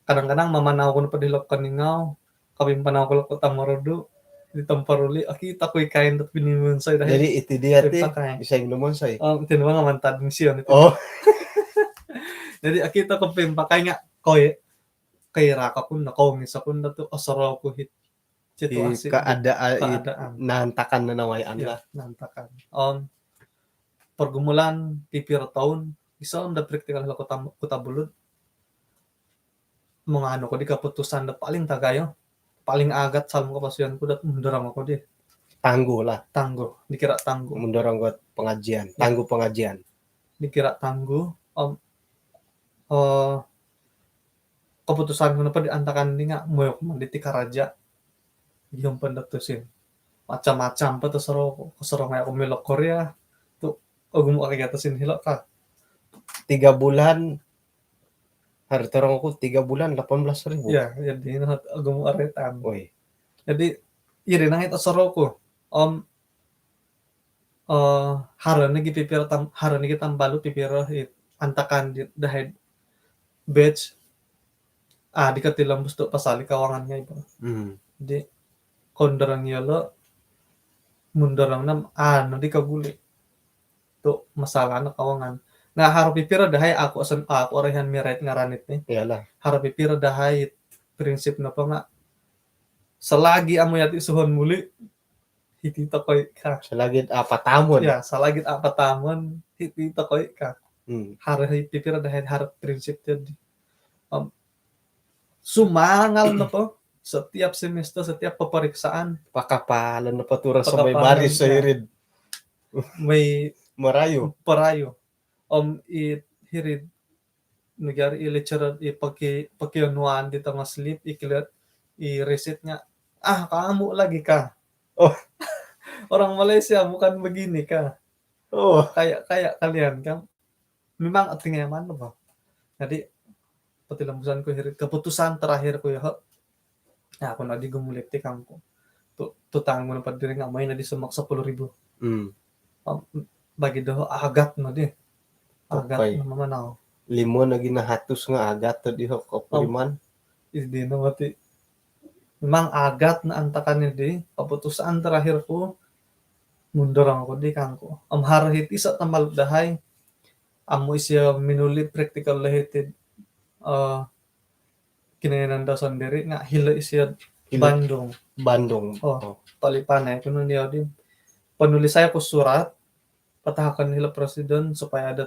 Kadang-kadang mamanau oku nopo di hilo Keningau, kopimpanau oku lo Kota Marudu, di Tamparuli, okito oku i kain dot piniwonsoi dahai. Jadi iti dia ti, pimpakai. Isai minumonsoi? Oh, iti no nga mantad misio iti. Oh. Jadi okito oku pimpakai nga, koi, koirak oku no, kongis oku no tu osorou oku hit situasi, keadaan, keadaan. Naantakan no nawayaan lah. Ya, naantakan. Om pergumulan pipiro toun, gisom do praktikal hilo Kota, Kota Belud. Manganu oku di keputusan do paling tagayo, paling agat saalom koposion ku dot mundorong oku di. Tangguh lah. Tangguh, dikira tangguh. Mundorong got pengajian, tangguh pengajian. Dikira tangguh, om, eh, keputusan ku nopo di antakan di nga mooi oku mandi ti karaja. Gium pun do tusin. Macam-macam po tosorou ku, kosorou ngai oku milo Korea. Tu ogumu kagi ot tusin hilo ka. Tiga bulan, haro torong oku tiga bulan lapan belas ribu. Ya, jadi no ogumu aretan. Oi. Jadi iri no ngai tosorou ku. Om, eh, haro nogi pipiro tam-, haro nogi tambalut pipiro it antakan di, dahai batch. Ah, di kotilombus tu pasal di kawangan ngai po. Hmm. Jadi, kondorong iyolo, mundorong no, ah, no di kaguli. Tu masalah no kawangan. Nah, haro pipiro dahai aku asan, aku orohian mirait ngaran it ni. Iyalah. Haro pipiro dahai prinsip nopo nga, selagi amu yati suhon muli, hiti tokoi ka. Selagi apa tamun. Ya, selagi apa tamun, hiti tokoi ka. Hmm. Haro hi-, pipiro dahai haro prinsip jadi. Om, sumangal nopo, setiap semester, setiap peperiksaan. Pakapalan nopo turun sampai pakapalan, baris ya. Soirid. Mai merayu. Perayu. Om i hiri negara i lecturer i paki-, pakionuan di tengah slip, i keliat, i resitnya. Ah, kamu lagi kah? Oh. Orang Malaysia bukan begini kah? Oh. Kayak, kayak kalian kan. Memang tinggi mana, bah? Jadi, potilombusan ku hiri, keputusan terakhir ku yoho. Nah, aku nodi gumuli ti kangku. Tu, tutang guna pada diri nga main nodi semak sepuluh ribu. Hmm. Om, bagi doho agat nodi. Agat. Oke. Nama manau. Lima lagi na hatus nga agat tadi ho kopuriman. Om, idi nama ti. Memang agat na antakan di keputusan terakhir ku mundorong ku di kangku. Om haro hiti sa tambalut dahai. Amu isio minuli praktikal lah hiti, eh, kinoyonon do sondiri nga hilo isio hilo Bandung. Bandung. Oh, oh. Talipanai ku nunio di. Penulis saya ku surat, patahakon hilo presiden supaya ada,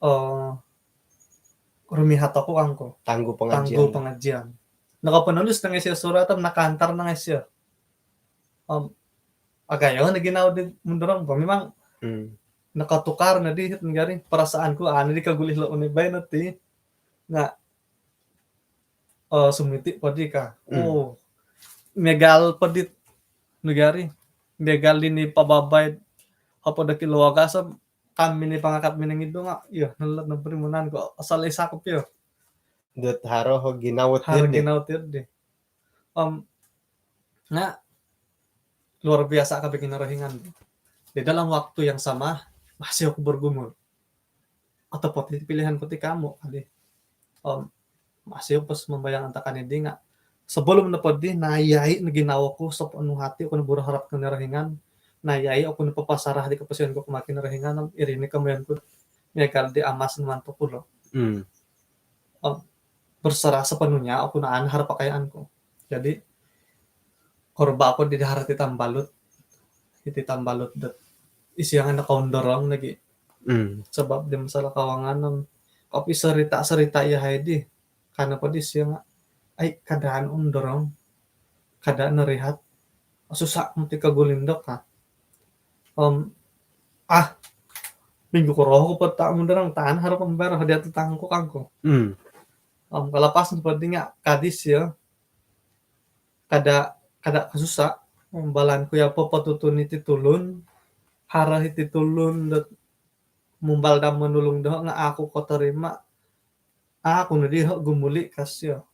eh, rumihat aku kangku. Tangguh pengajian. Tangguh pengajian. Nakapenulis nang isio surat, om nakaantar nang isio. Om, agayo na ginawo di mundorong po. Memang, hmm, nakatukar nodi hiti negari. Perasaanku, ah, nodi kaguli lo uni baino ti. Nga, eh, sumiti podi ka. Hmm. Oh, miagal podi negari. Miagal dini pababai. Apa daki luaga sa, kami ni pangakat mining itu nga. Iya, nalat na perimonan ko. Asal isakop yo. Dot haro ho ginawo ti. Haro ginawo ti di. Om, nga, luar biasa ka bikin rohingan. Di dalam waktu yang sama, masih aku bergumul. Otopot iti pilihan ku ti kamu, kadi. Om, masih aku pas membayang antakan di nga. Sebelum nopo di, nayai no ginawo ku, sepenuh hati aku no berharap kena rohingan. Nayai aku no papasarah di kepastian ku kemaki rohingan, om, iri ni kemudian ku, miagal di amas no mantuk kulo. Hmm. Om, berserah sepenuhnya aku naan haro pakayaan ku. Jadi, korba aku di dahar ti tambalut. Iti tambalut dot isio nga nakaundorong lagi. Hmm. Sebab di masalah kawangan, om, kopi serita-serita iya hai di. Karena podi isio nga, ai, keadaan undorong. Keadaan nerihat. Susah mesti kagulindok ka. Om, ah, minggu ku roh ku peta mundorong taan haro pembayar hadiah tutang ku kangku. Hmm. Om, kalapas nopo di nga kadis ya. Kada, kada kasusa. Om, balan ku ya popotutun iti tulun. Haro iti tulun dot mumbal dam menulung doho nga aku kotorima. Aku nodi ho gumuli kasio.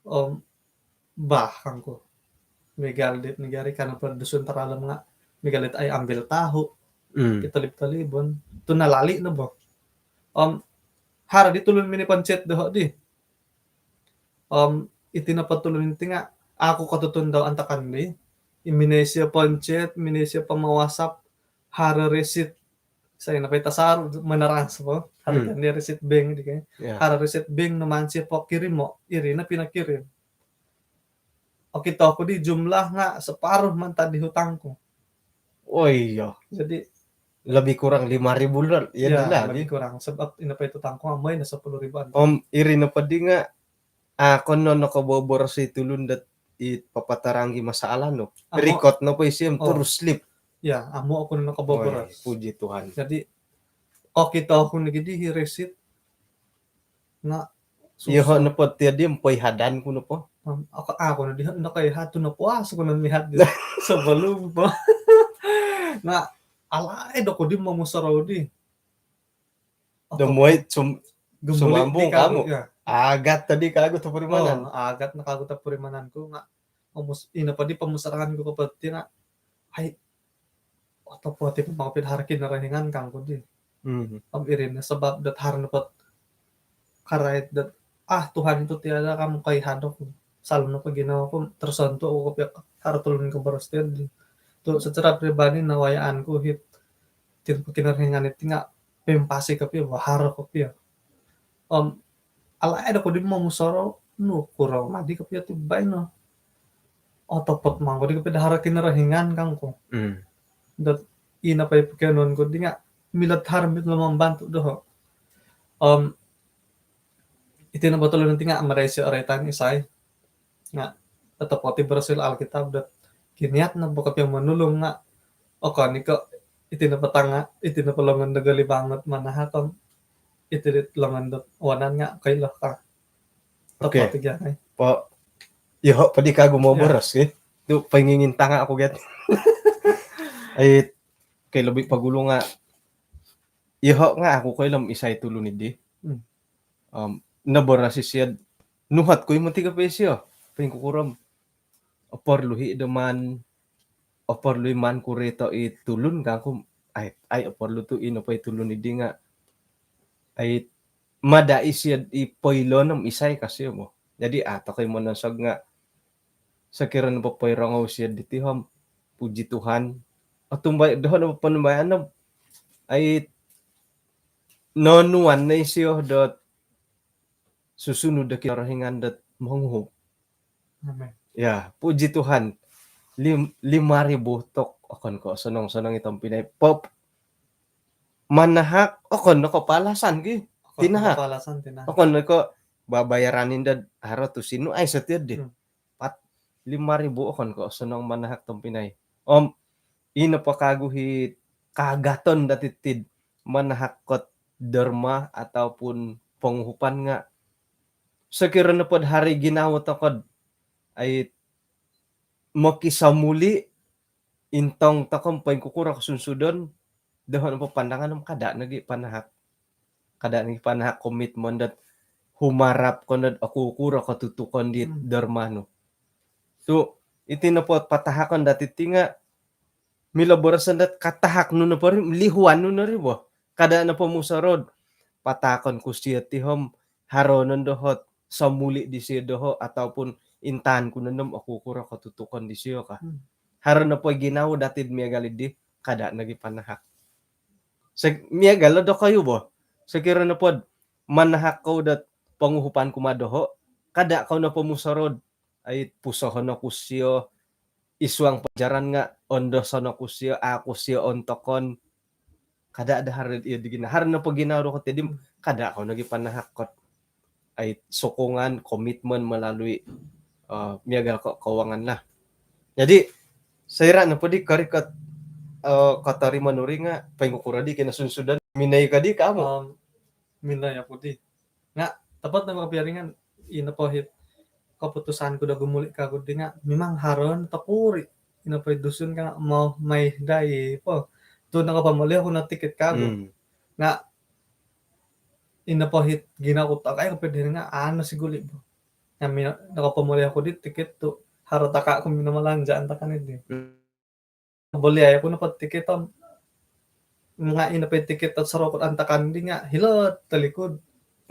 Om, bah, kangku. Miagal dit negari kana po Dusun Taralem nga. Miagal dit ai ambil tahu. Hmm. Kita lip talibon. Tu nalali no bo. Om, haro di tulun mini pencet doho di. Om, iti nopo tulun iti nga, aku kotutun dau antakan di. I mini isio pencet, mini isio pemawasap, haro resit. Saya nopo i tasar menerang sepo. Haro kan dia resit bank di kan. Ya. Haro resit bank no mansi po kirimo, iri no pinakirim. Okito ku di jumlah nga separuh mantad di hutang ku. Oh iya. Jadi lebih kurang lima ribu dolar. Ya, ya, lah, lebih kurang. Sebab ino po itu tangkung amai na sepuluh ribuan. Om, iri nopo di nga, ah, kono no koboboros i tulun dot i papatarang i masalah no. Amu. Rikot nopo isio om, oh, terus slip. Ya, amu oku no nakaboboros. Oi, puji Tuhan. Jadi, kokito oku nogi di hi resit. Nga, susah. Iyoho nopo tiadi om poihadan ku nopo. Om, aku, aku no diho, nakaihad tu nopo, ah, suku no mihat di sebelum po. Nga, alaid oku di momusorou di. Do muai sum-, gumulik sumambung di kagu, kamu. Ya. Agat tadi kagu topurimanan. Oh, agat no kagu topurimanan ku nga, omus-, ino po di pomusorouon ku kopio ti nga, ai, otopot i pamangapit haro Kinorohingan kangku di. Hmm. Om iri no sabab dot haro nopo karait dot, ah, Tuhan itu tiada, kamu kaihad oku. Salah nopo ginawo ku, tersentuh oku kopio haro tulun koboros tiadi. Tu secara pribadi nawayaan ku hiti nopo Kinorohingan iti nga pimpasi kopio, haro kopio. Om, alaid oku di momusorou, nokuro madi kopio ti baino. Otopot mangku di kopio do haro Kinorohingan kangku. Hmm. Dot ino po i pokionuon ku di nga, milo haro milo mambantu doho. Om, iti no botol nanti nga, madai si oroitan isai. Nga, otopot i boros ilo Alkitab dot, kiniat no bo kopio monulung nga, okon i ko, iti no po tanga, iti no po longon do goli banget manahak om, iti dit longon dot wanan nga, koilo ka. Okey. Otopot i gia, ai. Po, iyoho po di kagu moboros, eh. Tu poingingintanga oku gia. Ai, okey, lobi pogulu nga, iyoho nga aku koilo om isai tulun idi. Hmm. Om, noboros isio, nuhat ku i moti kopio isio, poingkukuro om, oporlu i do maan, oporlu i maan kurito i tulun kangku, ai, ai, oporlu tu ino po i tulun idi nga, ai, mada isio i poilo no om isai ka sio bo. Jadi, ah, tokou mononsog nga, sokiro nopo poirongou isio diti om, puji Tuhan. Otumbayaan doho nopo ponumbayaan om, ai, nonuan no isio dot susunud do Kinorohingan dot monguhup. Amin. Ya, puji Tuhan. Lim-, lima ribu tok, okon ko sonong-sonong i tompinai. Pop. Manahak, okon no ko palasan ki. Okon no ko palasan, tinahak. Okon no ko babayaran indo haro tu sinu, ai, setia di. Hmm. Pat lima ribu okon ko sonong manahak tompinai. Om, ino po kagu i kaagaton dati tid manahak kot derma ataupun ponguhupan nga, sokiro nopo do haro i ginawo tokou dot, ai, mokisomuli, intong tokou om poingkukuro kosunsudon, doho nopo pandangan om kada nogi panahak. Kada nogi panahak komitmen dot humarap ko no dot okukuro kotutukon di, hmm, derma nu. Tu, iti nopo patahakon dati ti nga, milo boroson dot katahak nu nopo ri, lihuan nu no ri bo. Kada nopo musorou dot patahakon ku sio ti om, haro no doho ot somuli disio doho ataupun intaan ku no om okukuro kotutukon disio ka. Hmm. Haro nopo ginawo dati do miagal di, kada nogi panahak. Se-, miagal dokoyu bo. Sokiro nopo do manahak kou dot ponguhupan kumaa doho, kada kou nopo musorou dot, ai, pusohon oku sio, id suang pelajaran nga ondoson oku sio, a ku sio ontokon. Kada do haro iyo di ginawo. Haro nopo ginawo dokoyu ti di om, hmm, kada kou nogi panahak kot, ai, sokongan, komitmen melalui, eh, miagal ko kewangan lah. Jadi, soira nopo di korikot, eh, kotorimo nu ri nga, poingkukuro di kinosunsudon, minoi ko di ka amu? Om, minoi oku di. Nga, topot nopo kopio ri nga, ino po it keputusan ku do gumuli kagu di nga, memang haro no tokuri. Ino po i Dusun ka nga, mau mai dai po. Tu nokopomoli oku no tikit kagu. Hmm. Nga, ino po it ginawo ku takai kopio diri nga, anu, siguli bo. Nga, mi-, nokopomoli oku di tikit tu, haro taka ku minomalanja antakan di. Hmm. Boli ai oku nopo tikit om. Nga ino po tikit ot sorokot antakan di nga hilo tolikod.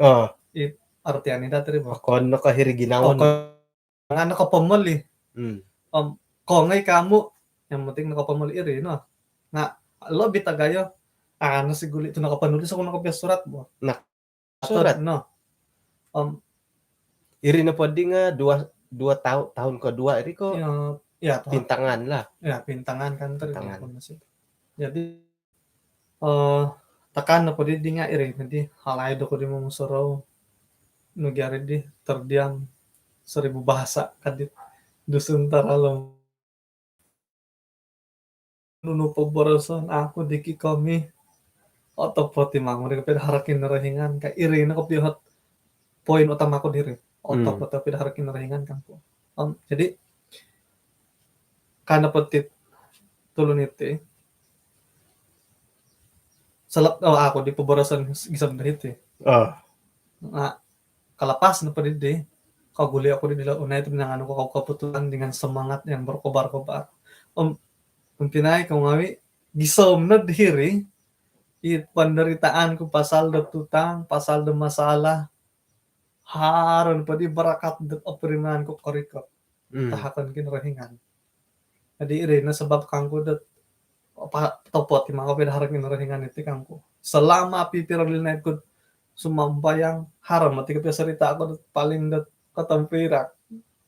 Oh. It artian i dati ri bo. Okon no ko hiri ginawo. Okon, nga nokopomoli. Hmm. Om, kongoi kamu, yang penting nokopomoli iri no. Nga lobi tagayo. Anu, siguli tu nokoponulis oku no kopio surat bo. Nah, surat. Surat no. Om, iri nopo di nga dua, dua tau-, tahun kedua iri ko. Ya, ya, tahun. Pintangan lah. Ya, pintangan kan tadi. Pintangan. Jadi, eh, takan nopo di, di nga iri, jadi alaid oku di momusorou. Nu gia ri di, terdiam seribu bahasa ka di. Dusun Taralom. Nunu poboroson aku di kikomi. Otopot i manguri kopio haro Kinorohingan ka, iri no kopio ot poin utama ku diri. Otopot kopio haro Kinorohingan kangku. Om, jadi, kana po ti tulun iti. Salap, oh, aku di poboroson gisom do hiti. Ah. Nga, kalapas nopo didi, kaguli aku didi lo, unai tu minanganu ko keputusan dengan semangat yang berkobar-kobar. Om, om pinai ko ngawi, gisom no diri, i penderitaan ku pasal do tutang, pasal do masalah, haro nopo di barakat do opurimanan ku korikot. Hmm. Tahakon Kinorohingan. Jadi, iri no sabab kangku dot, apa, topot i mangopio do haro Kinorohingan iti kangku. Selama pipiro linaid ku sumambayang, haro moti kopio sarita aku dot paling dot kotompirak.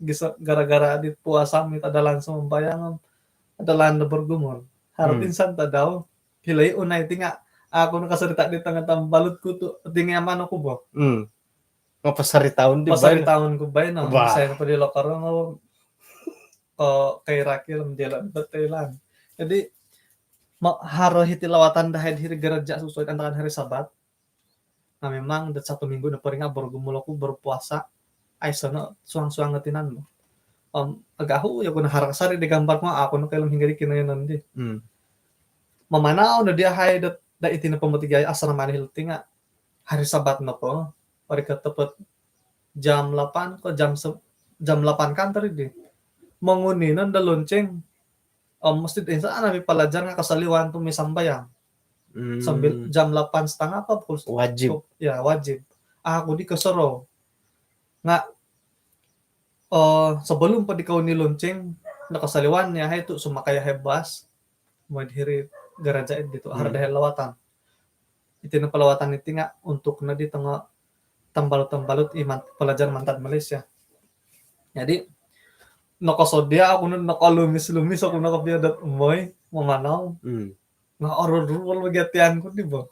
Giso gara-gara dit puasa, mit adalan sumambayang, adalan do bergumul. Haro insan tadau, hilo i unai ti nga, aku nakasarita di tanga tambalut ku tu, tingayaman aku bo. Hmm. Ngapa saritaon di baino? Saritaon ku baino. Wah. Isai nopo di lokor nga, oh, kairakil menjelat betulan. Jadi, ma-, haro hiti lawatan dahai hiri gereja susuai antakan hari Sabat. Nah, memang dot satu minggu nopo ri nga bergumul aku berpuasa. Aiso no suang-suang nga tinan. Om, agahu ya guna haro kasari di gambar ku, aku no kailom hingga di kinoyonon di. Hmm. Mamanau no dahai dot, da iti nopo moti gia asrama di hilo ti nga hari Sabat nopo. Hari ketepet jam lapan ko jam se-, jam lapan kantor di. Monguni no do lonceng. Om, mesti insan anak mi palajar nga kasaliwan tu mi sambayang. Hmm. Sambil jam lapan setengah apa pukul se-, wajib. Ya, wajib. Aku di kosorou. Nga, eh, sebelum po di kauni lonceng, nakasaliwan yahai tu sumakai yahai bas. Mooi hiri gereja id ditu, haro dahai lawatan. Iti no pelawatan iti nga untuk no di tongo tambalut-tambalut i man-, pelajar mantad Malaysia. Jadi, nokosodia aku no, nokolumis-lumis aku no kopio dot mooi mamanau. Hmm. Nga orol-orol bagi tian ku di bo.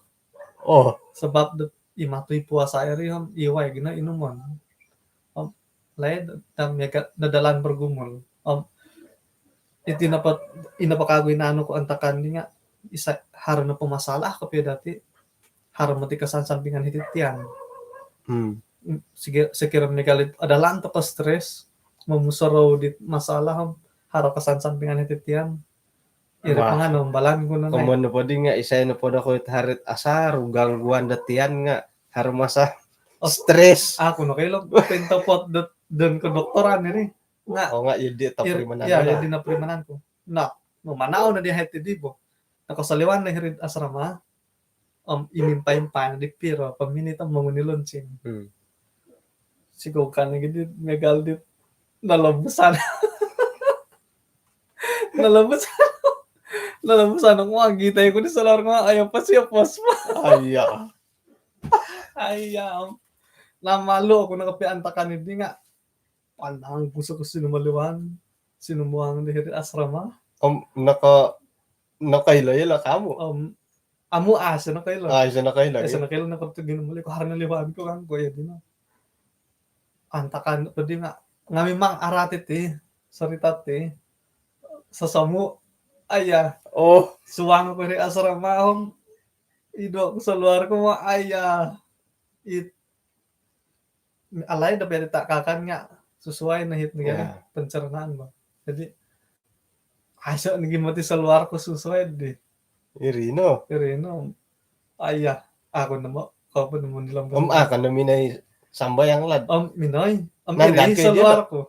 Oh. Sebab dot i matui puasa iri om, iwai gia no inumon. Om, laid dam ya ga-, dadalan bergumul. Om, iti nopo, ino po kagu inanu ku antakan di nga, isai haro nopo masalah kopio dati, haro moti kesan sampingan hiti tian. Hmm. Sigi-, sekira miagal it adalan tokou stres, momusorou di masalah, om, haro kesan sampingan hiti tian. Iri panganu, balan ku no nai. Komoyon nopo di nga, isai nopo do ko it haro it asal gangguan do tian nga, haro masa stres. Aku no kailo, pintopot dot, don kedoktoran iri. Nga, oh, nga, iya, dia tahu iri, parimanan iya, lah. Iya, dia na parimanan ku. Nah, mamanau no dahai ti di bo. Nakasaliwan no hiri asrama. Om, imimpai-impai di piro po minit om monguni lonceng. Hmm. Sigokan lagi di miagal di nalabusan. Nalabusan. Nalabusan aku lagi, tai ku di saluar nga, ayo pas ya pas. Aiya. Aiya, om. Nah, malu aku no kopio antakan di nga pandang pusuk ku sinumaliwan, sinumuang di hiri asrama. Om, naka-, nakailo-ilo kamu? Om, amu, ah, aiso nakailo. Ah, aiso nakailo, aiso nakailo, naka tu ginumuli ku, haro no liwan ku kangku ya dino. Antakan po di nga, nga memang araat iti sarita ti. Sosomu, aiya. Oh. Suang ku hiri asrama, om. Ido ku saluar ku ma, aiya. It alaid do berita kakan nga susuai no hiti nga pencernaan bo. Jadi, aiso nogi moti saluar ku susuai di. Iri no. Iri no. Aiya, aku no, kau pun nemu di lambung. Om, aku no minai sambayang lah. Om, minai. Om, iri saluar ku.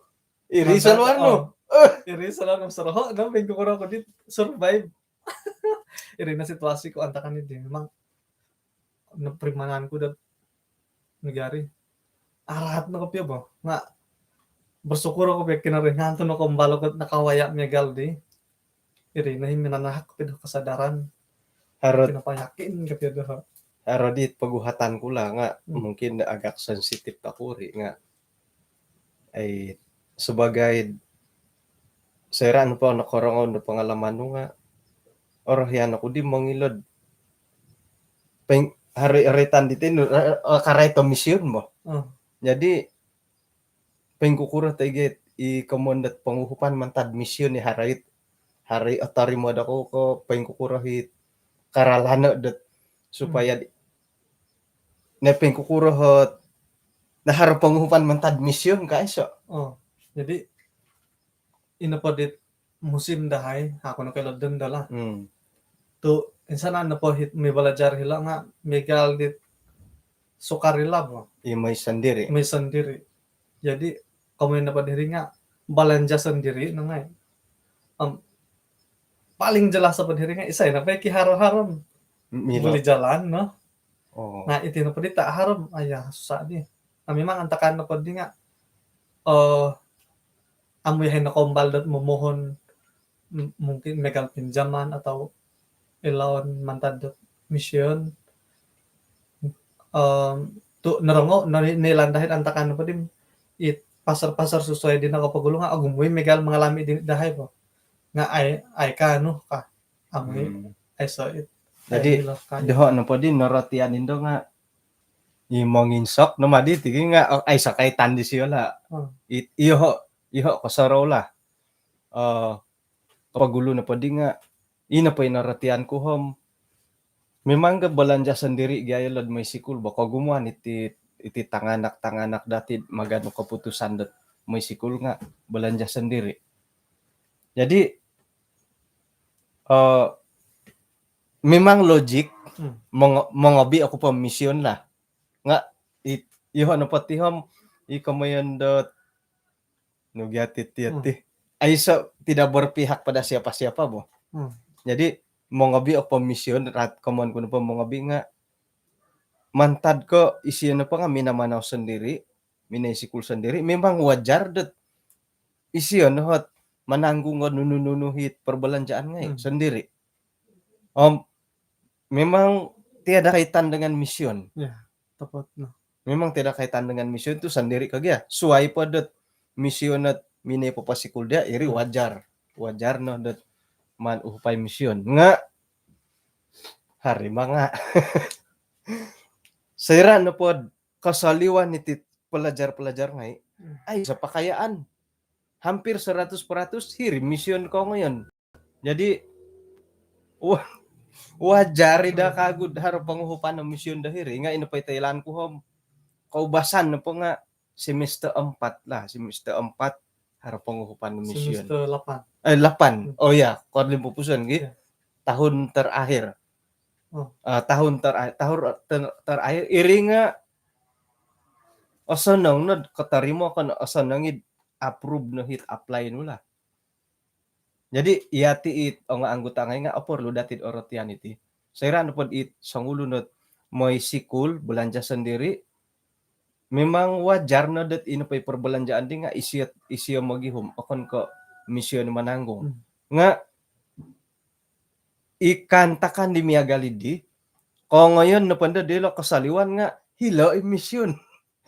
Iri saluar no. Iri saluar ku, soroho no, pingkukuro ku di survive. Iri no situasi ku antakan di. Memang no parimanan ku do nagari. Araat no kopio bo. Nga bersyukur aku kopio Kinorohingan tu no kombalo ku nakawaya miagal di. Iri no i minanahak kopio do kesadaran. Haro. Pinapayakin kopio do. Haro di poguhatan ku lah nga mungkin agak sensitif aku ri nga. Ai, sebagai soira nopo nokorongou do pengalaman nu nga, orohian aku di mongilo do peng-, hari-, haritan di tinu, eh, eh, karai to misiun bo. Hmm. Jadi, pingkukuro toi gia i komoyon dot ponguhupan mantad mision i haro it, haro i otorimo dokou ko poingkukuro it karalano dot supaya di-, ne poingkukuro ot na haro ponguhupan mantad mision ka iso. Oh, jadi ino po dit musim dahai, aku no kailo denda lah. Hmm. Tu insan nopo hiti mibalajar hilo nga miagal dit sukarela bo. Iya, moi sendiri. Moi sendiri. Jadi komoyon nopo diri nga balanja sendiri no ngai. Om, paling jelas nopo diri nga isai nopo ki haro-haro. Milo. Buli jalan no. Oh. Nah, iti nopo di tak haro, aya susah di. Nah, memang antakan nopo di nga, eh, amu yahai nakaumbal dot momohon, m-, mungkin miagal pinjaman atau ilo'd mantad dot mision. Em, tu norongou, noni-, noilaan dahai antakan nopo di it pasar-pasar susuai di nakapagulu nga ogumu i miagal mangalami di dahai po. Nga ai, ai kaanu ka. Amu i, hmm, aiso it. Jadi, ai hilo ka. Doho nopo di norotian indo nga i monginsok no madi tigi nga, oh, aiso kaitan disio lah. Hmm. It, iyoho, iyoho kosorou lah. Eh, kapagulu nopo di nga, ino po i norotian ku om, memang ga balanja sendiri gia ilo'd moi sikul bo, kogumuan iti, iti tanganak-tanganak dati maganu keputusan dot moi sikul nga balanja sendiri. Jadi, eh, memang logik, hmm, mongo-, mongobi oku po mision lah. Nga i-, iyoho nopo ti om i komoyon dot nu gia ti, ti, hmm, ti. Aiso, tidak berpihak pada siapa-siapa bo. Hmm. Jadi mongobi oku po mision, rat komoyon ku nopo mongobi nga mantad ko isio nopo nga minamanau sendiri, minoi sikul sendiri, memang wajar dot isio no ot mananggung o nunu-nunu it perbelanjaan ngai, hmm, sendiri. Om, memang tiada kaitan dengan mision. Ya, tepat no. Memang tiada kaitan dengan mision tu sendiri ka gia. Suai po dot mision ot minoi papasikul dia, iri, hmm, wajar. Wajar no dot maan uhupai mision. Nga, haro manga. Soira nopo kosoliwan iti pelajar-pelajar ngai, hmm, aiso pakayaan. Hampir seratus peratus hiri mision kongoyon. Jadi, wa-, wajar i da kagu haro ponguhupan o mision do hiri. Nga ino po i toilaan ku om, koubasan nopo nga semester empat lah, semester empat haro ponguhupan o mision. Semester lapan. Eh, lapan. Hmm. Oh ya, kolimpupuson gi. Ya. Tahun terakhir. Oh. Ah, tahun tera-, tahun ter-, terakhir, iri nga osonong no kotorimo ko no, osonong i approve no it apply nu lah. Jadi, yati it ongo anggota ngai nga oporlu dati orotian iti. Soira nopo dit songulun ot moi sikul, belanja sendiri, memang wajar no dot ino po i perbelanjaan di nga isio, isio mogihum, okon ko mision mananggung. Hmm. Nga i kaantakan di miagal di, kongoyon nopo ndo dilo kosoliwan nga hilo i mision.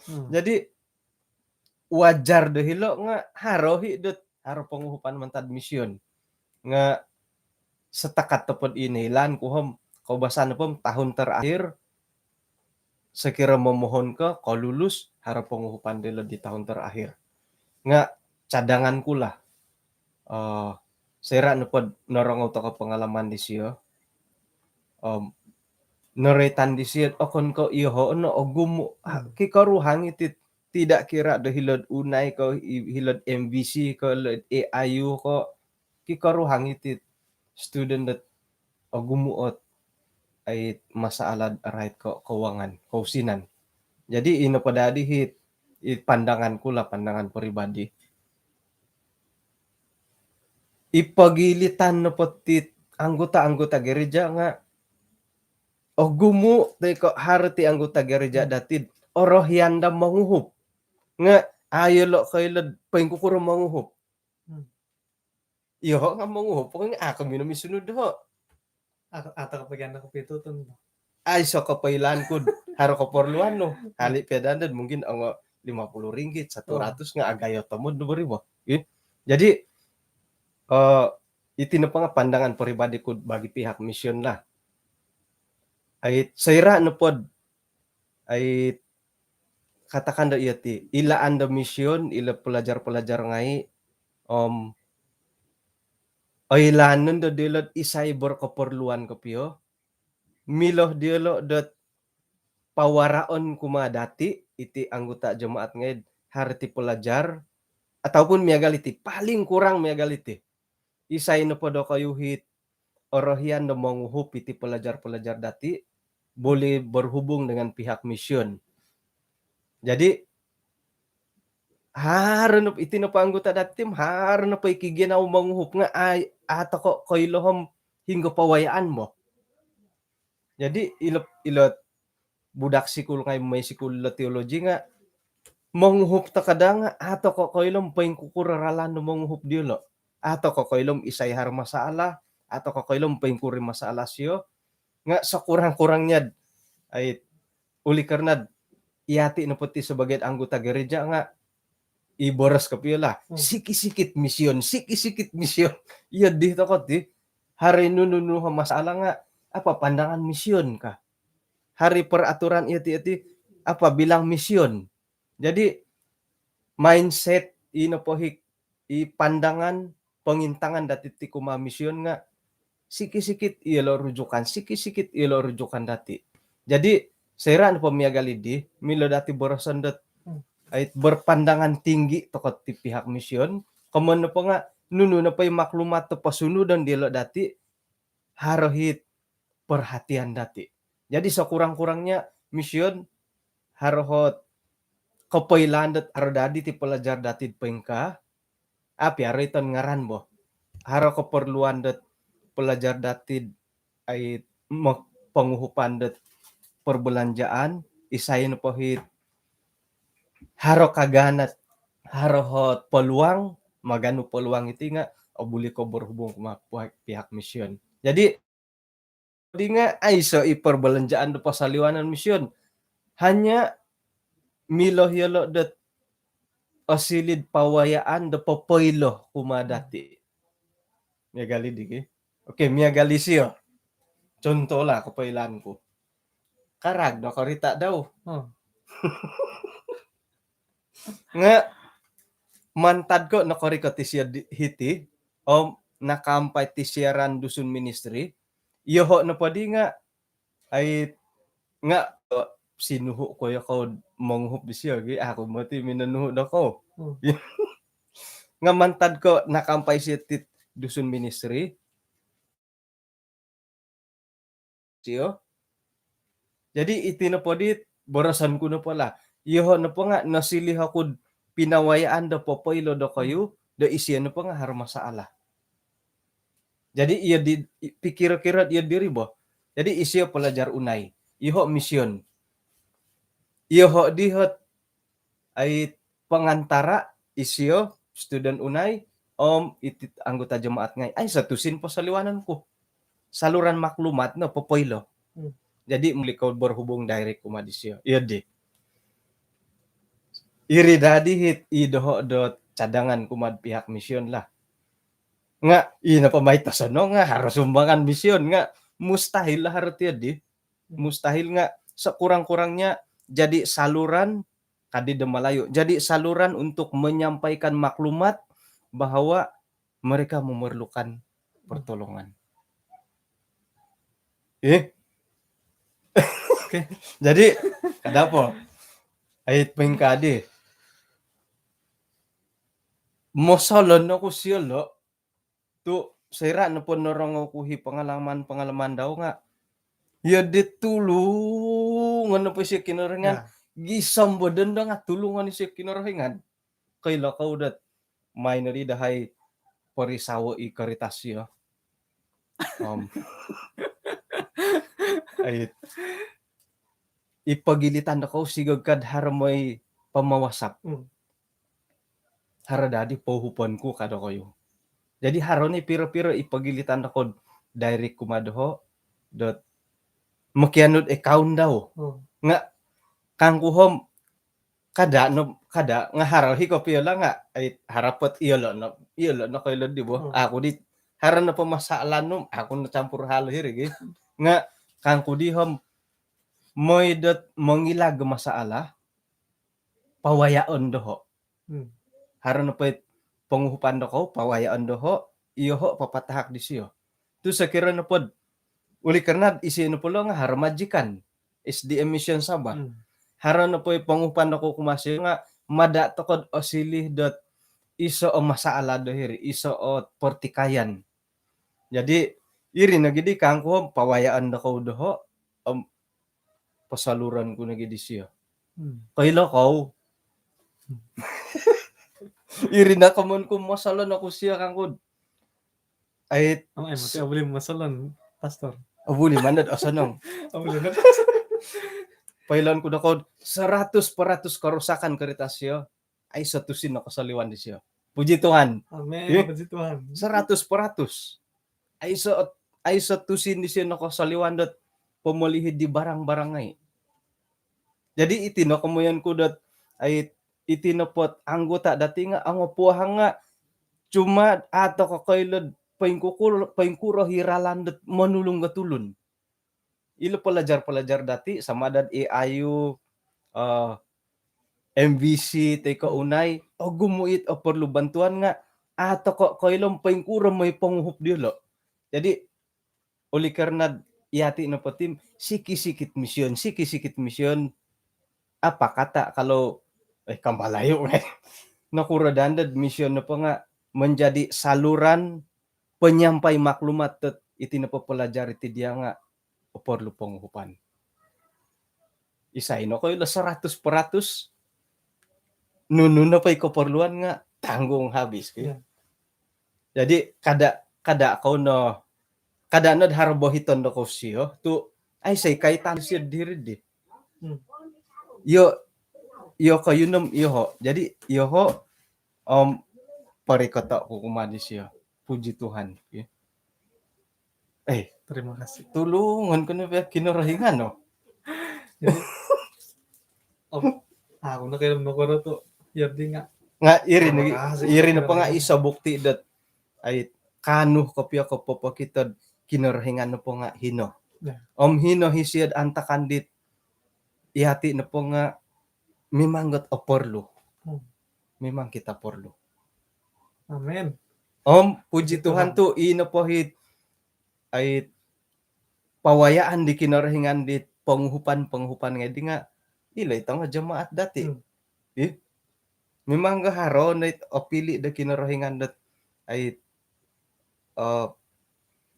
Hmm. Jadi, wajar do hilo nga haro i dot haro ponguhupan mantad mision. Nga setakat nopo di noilaan ku om, koubasan nopo om tahun terakhir, sokiro momohon ko, ko lulus, haro ponguhupan dilo di tahun terakhir. Nga cadangan ku lah. Eh, soira nopo norongou tokou pengalaman disio. Om, noroitan disio, okon ko iyoho no ogumu, ha, hmm, kikoruhang iti, tidak kira do hilo'd UNAI ko, i-, hilo'd MVC ko, hilo'd AIU ko, kikoruhang iti student dot ogumu ot ai masalah rait ko kewangan, kousinan. Jadi, ino po dadi it, it pandangan ku lah, pandangan peribadi. I pogilitan nopo ti anggota-anggota gereja nga ogumu toi ko haro ti anggota gereja, hmm, dati orohian do monguhup. Nga au yolo koilo poingkukuro monguhup. Hmm. Iyoho nga monguhup, pokoknya aku minum i sunud doho. Atau, atau kebagian aku pintu tu. Aiso kopoilaan ku, haro keperluan no. Hali pedan dan mungkin ongo lima puluh ringgit, satu ratus, oh, nga agayo tomod no beri bo. Ih. Jadi, eh, iti nopo nga pandangan peribadi ku bagi pihak mision lah. Ai, soira nopo d-, ai, katakan do iyo ti, ilaan do mission ilo pelajar-pelajar ngai, om oilaan do diolo isai berkeperluan kopio, milo diolo dot pawaraon kumaa dati, iti anggota jemaat ngai, haro ti pelajar, ataupun miagal iti, paling kurang miagal iti. Isai nopo dokoyu it orohian do monguhup iti pelajar-pelajar dati, boleh berhubung dengan pihak mission. Jadi, haro nopo, iti nopo anggota dati, haro nopo i kiginau monguhup nga, ai, a toko koilo om hinggo pawayaan bo. Jadi, ilo, ilo budak sikul ngai, mai sikul ilo teologi nga, monguhup toko kadang, a toko koilo poingkukuro ralan do monguhup diolo. A toko koilo isai haro masalah, a toko koilo poingkuri masalah sio. Nga sekurang-kurangnya, ai, oleh kerana yati nopo ti sebagai anggota gereja nga, i boros kopio lah, hmm, sikit-sikit mission, sikit-sikit mission. Iyo di toko ti, haro nunu-nunu masalah nga, apa pandangan mission kah? Haro peraturan iyo ti, iyo ti, apa bilang mission? Jadi, mindset i nopo i, i pandangan, pongintangan dati ti kumaa mission nga, sikit-sikit iyolo rujukan, sikit-sikit iyolo rujukan dati. Jadi, soira nopo miagal idi, milo dati boroson dot, hmm, ai, berpandangan tinggi toko ti pihak mission, komoyon nopo nga, nunu nopo i maklumat do posunudon diolo dati, haro it perhatian dati. Jadi, sekurang-kurangnya mission, haro ot kopoilaan dot haro dadi ti pelajar dati poingkaa, a, piaro iton ngaran bo. Haro keperluan dot pelajar dati, ai, mo-, ponguhupan dot perbelanjaan, isai nopo it haro kaganat, haro ot peluang, maganu peluang iti nga, o, boleh ko berhubung kumaa pihak, pihak mission. Jadi, di nga aiso i perbelanjaan do pasaliwanan mission. Hanya milo iyolo dot osiliu do pawayaan do popoilo kumaa dati. Miagal idi ki. Okey, miagal isio. Contoh lah, kopoilaan ku. Karag do korita dau. Hmm. Nga mantad ko nokorikot isio di, hiti, om nakaampai ti siaran Dusun Ministry, iyoho nopo di nga, ai, nga, sinuhu ko iyokou monguhup disio gi, aku moti minonuhu dokou. Hmm. Nga mantad ko nakaampai isio ti Dusun Ministry, sio. Jadi, iti nopo di boroson ku nopo lah. Iyoho nopo nga nosiliu oku do pinawayaan do popoilo dokoyu, do isio nopo nga haro masalah. Jadi, iyo di, pikiro-kiro iyo diri bo. Jadi, isio pelajar unai. Iyoho mission. Iyoho di ot, ai, pengantara, isio student unai, om iti anggota jemaat ngai. Aiso tusin pasaliwanan ku. Saluran maklumat no popoilo. Hmm. Jadi, muli ko berhubung direct kumaa disio. Iyo di. Iri dadi it, i doho do cadangan kumaa pihak mission lah. Nga, i nopo mai tosonong nga haro sumbangan mission nga, mustahil lah haro ti di. Mustahil nga, sekurang-kurangnya jadi saluran, ka di do Melayu, jadi saluran untuk menyampaikan maklumat bahawa mereka memerlukan pertolongan. Eh? Okey. Jadi, kada po. Ai, poingkaa di. Mosolon oku sio lo, tu soira nopo norongou ku i pengalaman-pengalaman dau nga, iyo di tulungon nopo isio Kinorohingan, ya, gisom bo dondo nga tulungon isio Kinorohingan. Koilo kou dot, mai no di dahai porisawo i korita sio. Om, ai, i pogilitan dokou sigog kad haro moi pama-WhatsApp. Hmm. Haro dadi pouhupon ku ka dokoyu. Jadi, haro ni piro-piro i pogilitan dokou direct kumaa doho, dot mokianu do account dau. Hmm. Nga kangku om, kada no, kada nga haro i kopio lah nga, ai, haro po ot iyolo no, iyolo no koilo di bo. Hmm. Aku di, haro nopo masalah nu, aku no campur hal iri gi. Nga kangku di om, moi dot mongilag masalah, pawayaon doho'. Hmm. Haro nopo i ponguhupan dokou, pawayaon doho', iyoho' papatahak disio. Tu' sokiro nopod, oleh kerana isio nopo lo nga' haro majikan S D M Mission Sabah. Hmm. Haro nopo i ponguhupan dokou kumaa sio nga' mada' toko'd osiliu dot iso o masalah do hiri, iso o pertikaian. Jadi, iri nogi di kangku, pawayaon dokou doho', om posaluron ku nogi disio. Hmm. Koilo kou. Iri no komoyon ku, mosolon oku sio kangku. Ai, Om, ai, mati obuli mosolon, Pastor. Obuli mandad osonong. Obuli mandad. Poiloon ku dokou, seratus peratus kerosakan kerita sio. Aiso tusin no kosoliwan disio. Puji Tuhan. Amin. Eh? Puji Tuhan. Seratus peratus. Aiso, aiso tusin disio no kosoliwan dot pomolihi di barang-barang ngai'. Jadi iti no komoyon ku dot, ai, iti nopo anggota dati nga' ongopuhang nga' cuma ato kokoilo'd poingkukul-, poingkuro i ralan dot monulung dot tulun. Ilo pelajar-pelajar dati, sama ada A I U, eh, M V C, toi ko unai, ogumu it oporlu bantuan nga' ato ko koilo poingkuro moi ponguhup diolo. Jadi, oleh kerana iyati nopo tim, sikit-sikit mission, sikit-sikit mission, apa kata kalau, eh, ka Malayu, eh. Nokuro daa dot mission nopo nga' menjadi saluran penyampai maklumat dot iti nopo pelajar iti dia nga' oporlu ponguhupan. Isai no koilo seratus peratus, nunu nopo i keperluan nga' tanggung habis, ki. Ya. Jadi, kada, kada kou no, kada nod haro bohiton dokou sio, tu' aiso i kaitan sio diri di. Hmm. Iyo, iyo koyunom, iyoho'. Jadi, iyoho', om porikoto' ku kumaa disio. Puji Tuhan. Ya. Eh, terima kasih. Tulungon ku no pia Kinorohingan, no. Jadi, om, aku no kaya nokuro tu', ya, di nga'. Nga' iri ni, terima kasih, iri nopo nga' iso bukti dot, ai, kaanu kopio ko popokito'd Kinorohingan nopo nga' hino. Ya. Om hino i sio'd antakan dit, iyati nopo nga' memang got oporlu. Hmm. Memang kita porlu. Amin. Om, puji Tuhan tu', i nopo it, ai, pawayaan di Kinorohingan di ponguhupan-ponguhupan ngai' di nga', ilo i tongo jemaat dati. Hmm. Ih, memang ga haro no it opili' do Kinorohingan dot, ai, eh,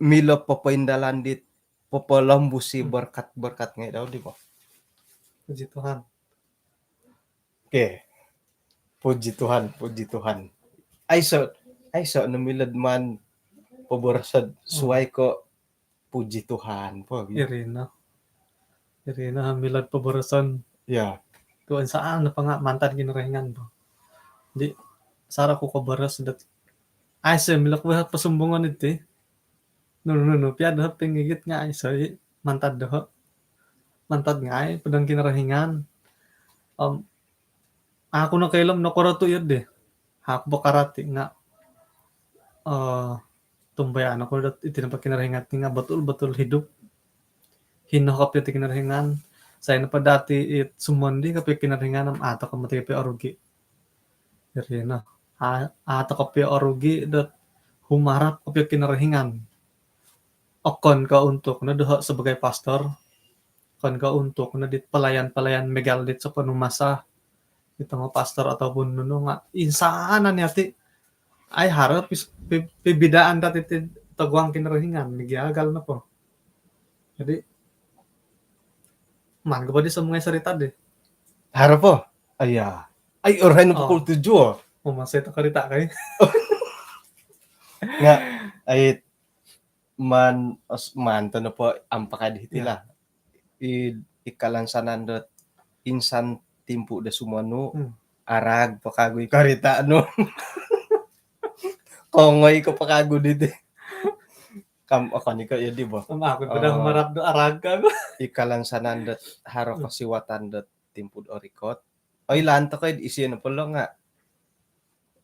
milo popoindalan dit popolombusi, hmm, berkat-berkat ngai' dau di bo. Puji Tuhan. Okey. Puji Tuhan, puji Tuhan. Aiso, aiso no milo'd maan poboroso'd suwai ko' puji Tuhan po, gitu. Iri no. Iri no milo'd poboroson. Ya. Tu' insan nopo nga' mantad Kinorohingan po. Jadi, sara' ku koboros dot, aiso milo ku posumbungon iti. Nunu-nunu pia doho' pingigit nga' aiso i mantad doho'. Mantad ngai' po dong Kinorohingan. Om, aku no koilo nokuro tu' iyo di. Aku po karati nga', eh, tumbayaan oku dot iti nopo Kinorohingan ti nga' betul-betul hidup. Hino kopio ti Kinorohingan. Isai nopo dati it sumondi kopio Kinorohingan om a' toko moti kopio orugi. Iri no. A', a' toko kopio orugi dot humarap kopio Kinorohingan. Okon ko' untuk no doho' sebagai pastor. Okon ko' untuk no dit pelayan-pelayan miagal dit sepenuh masa. Tongo pastor ataupun nunu nga' insan no iyati. Ai haro pis-, pi-, pibidaan dati iti toguang Kinorohingan, miagal nopo. Jadi, maan ko po di sampai cerita di. Haro po. Aiya. Ai, orohian no pukul tujuh. Oh, masih tak cerita kai. Nga', ai, maan, os-, maan tu nopo ampakai di hiti lah. I, i kalansanan dot insan timpu do sumonu, hmm, arag po kagu i karita nu. Kongoi ko po kagu diti. Kam, okon i ko' iyo di bo. Om aku po daa humarap do arag kagu. I kalansanan dot haro kosiwatan dot timpu do orikot. Oilaan toko i isio nopo lo nga'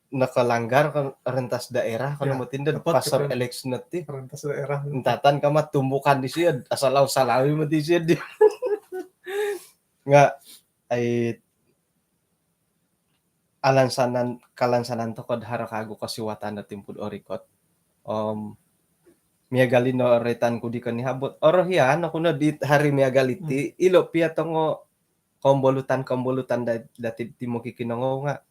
nakalanggar kan rentas daerah, kan, ya, moti ndo pasal election ti. Rentas daerah. Intatan kama tumbukan disio, asal au salawi moti isio di. Nga', ai, alansanan, kalansanan tokou do haro kagu kosiwatan do timpu do orikot. Om miagal ino roitan ku di konihab, orohian oku no di hari miagal iti, ilo pia tongo kombolutan-kombolutan da-, dati ti mokikinongou nga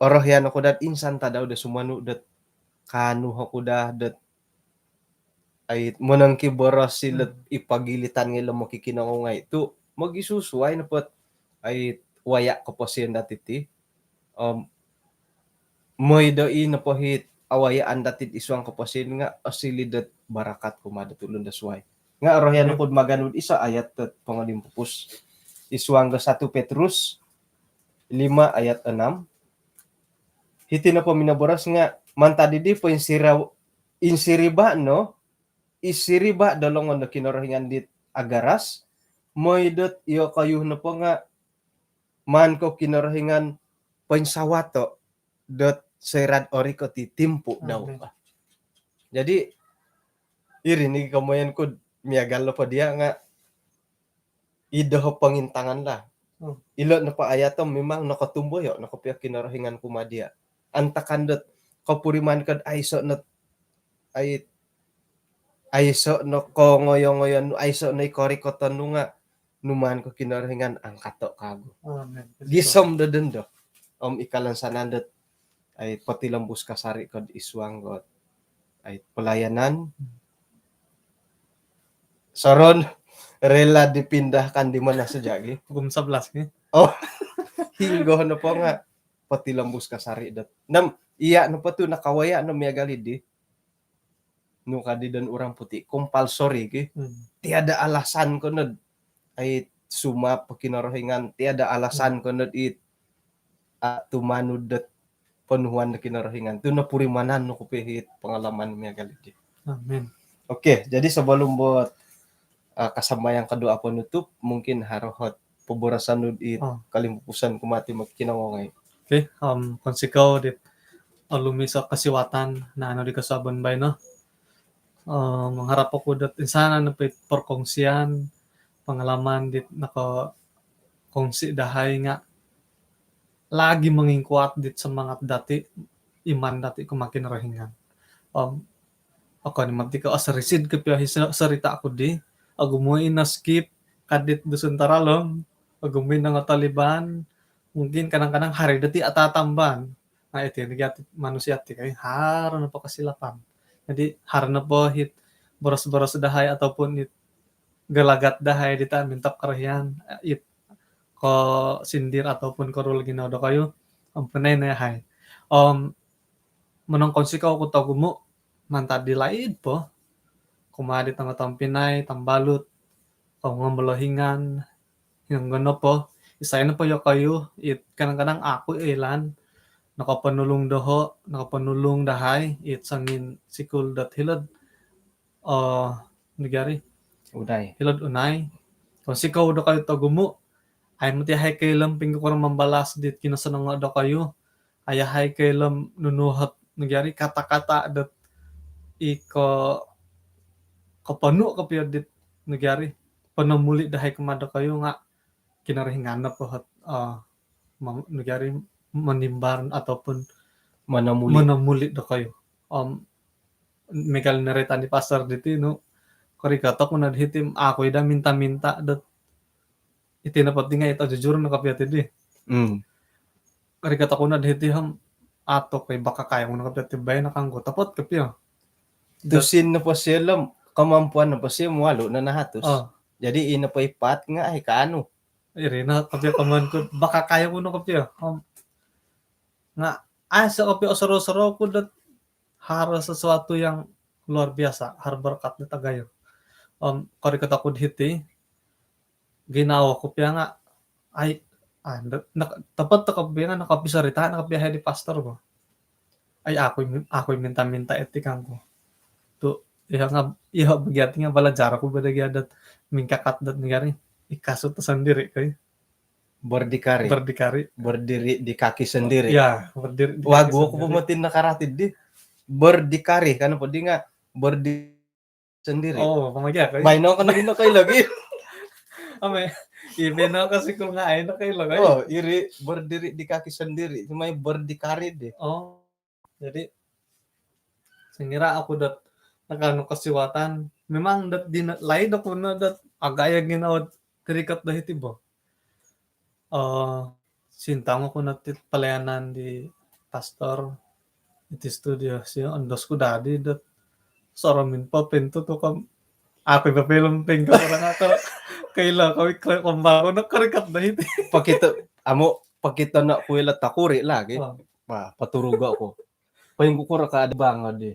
orohian oku dot insan tadau do sumonu dot kaanu oku daa dot ai monongkiboros ilo i pogilitan ngai lo mokikinongou ngai tu mogisusuai nopo dot ai waya koposion dati ti. Om moi do i nopo it awayaan dati id suang koposion nga osiliu dot barakat kumaa dot tulun do suai. Nga orohian oku do maganu do iso ayat dot pongolimpupus id suang do satu Petrus lima ayat enam. Hiti nopo minoboros nga mantad di poinsiriba, insiriba no, isiriba do longon do Kinorohingan dit agaras, moi dot iyokoyu nopo nga maan kou Kinorohingan poinsawato dot soira do orikot i timpu dau. Jadi iri ni komoyon ku miagal nopo dia nga ido pongintangan lah. Ilo nopo ayat om memang nokotumboyo no kopio Kinorohingan kumaa dia. Antakan dot kopuriman ko dot aiso no, ai, aiso no kongoyo-ngoyon nu, aiso no i korikoton nu nga numaan ko Kinorohingan angkato kagu. Gisom do dondo. Om i kalansanan dot ai potilombus kasari ko id suang dot ai pelayanan. Soron rela dipindahkan di mana saja gi? Pukul sebelas gi. Oh. Hinggo nopo nga potilombus kasari dot. Nam, iya nopo tu nakawaya no miagal di. Nu ka di don orang putih, compulsory gi. Tiada alasan ko no dot ai sumap Kinorohingan, tiada alasan ko no dot it ah, tumanud dot ponuhuan do Kinorohingan. Tu nopurimanan no kopio it pengalaman miagal di. Amin. Okey, jadi sebelum buat ah, kasambayang kedua penutup, mungkin haro ot poborosan nu it kolimpupuson kumaa ti mokikinongou ngai. Okey, om kounsikou dit olumis o kosiwatan naanu di kosuabon baino. Om mengharap oku dot insan nopo it perkongsian pengalaman dit nokokongsi dahai nga lagi mengkuat dit semangat dati, iman dati kumaa Kinorohingan. Om okon i moti ko osirisid kopio i so-, sorita ku di, ogumu i noskip ka dit Dusun Taralom, ogumu i nongotoliban, mungkin kadang-kadang haro dati atatamban. Nah, iti nogi ati manusia ti kai, haro nopo kosilapan. Jadi haro nopo it boros-boros dahai ataupun it galagat dahai dit minta korohian, it kosindir ataupun korul ginau dokoyu, ampunai no yahai. Om monongkounsikou oku togumu mantad di laid po kumaa di tongo tompinai, tambalut, kongomolohingan, hinggo nopo, isai nopo yokoyu, it kadang-kadang au oku oilaan, nokoponulung doho, nokoponulung dahai, it songin sikul dot hilo'd, oh, nagari. Unai. Hilo'd Unai. Kounsikou dokoyu togumu, ai moti yahai koilo om pingkukurang membalas dit kinosonongo dokoyu, ai yahai koilo om nunu ot nagari kata-kata dot i ko-, koponu kopio dit nagari, ponomuli dahai kumaa dokoyu nga Kinorohingan nopo ot, ah, mem-, nagari menimbar ataupun monomuli. Monomuli dokoyu. Om miagal noroitan di pastor diti nu, korikot oku no diti, au oku i daa minta-minta dot iti nopo ti nga it ojujur no kopio ti di. Hmm. Korikot oku no diti om, au oku i bakakai oku no kopio ti baino kangku, otopot kopio. Tusin nopo sio om, kemampuan nopo sio om walu no nahatus. Oh. Jadi i nopo ipat nga ai kaanu. Iri no kopio komoyon ku, bakakai oku no kopio. Om nga aiso kopio osorou-sorou ku dot haro sesuatu yang luar biasa, haro berkat dot agayo. Om korikot oku diti, ginawo ku pia nga, ai, ah, nda-, nak-, otopot toko pia nga nokopisorita, nokopiahai di pastor bo. Ai, au oku i min-, au oku i minta-minta iti kangku. Tu, iya nga, iya bagi ati nga balajar oku bo daa gia dot mingkakat dot nagari, ikasut sendiri kai. Berdikari. Berdikari. Berdiri di kaki sendiri. Ya, berdiri di kaki sendiri. Wagu oku po moti nakarati di. Berdikari, kan apa di nga berdi- sendiri. Oh, pamagi aku. Baino kan lagi no kai lagi. Ame. Iri no ka sikul nga ai no ka ilo kai. Oh, iri berdiri di kaki sendiri, cuma berdikari deh. Oh. Jadi singira aku dot nakanu kasiwatan, memang dot dina laid aku no dot agaya ginawo tirikot do hiti bo. Eh, sintang aku no ti pelayanan di pastor iti studio si ondos ku dadi dot soromin po pintu tu kom aku ba film ping ko orang aku kaila kami kembang no karikot do hiti. Pakito, amu pakito no kuila takuri lagi. Oh. Wah, paturugo ku. Paling kukura ka ada bang adi.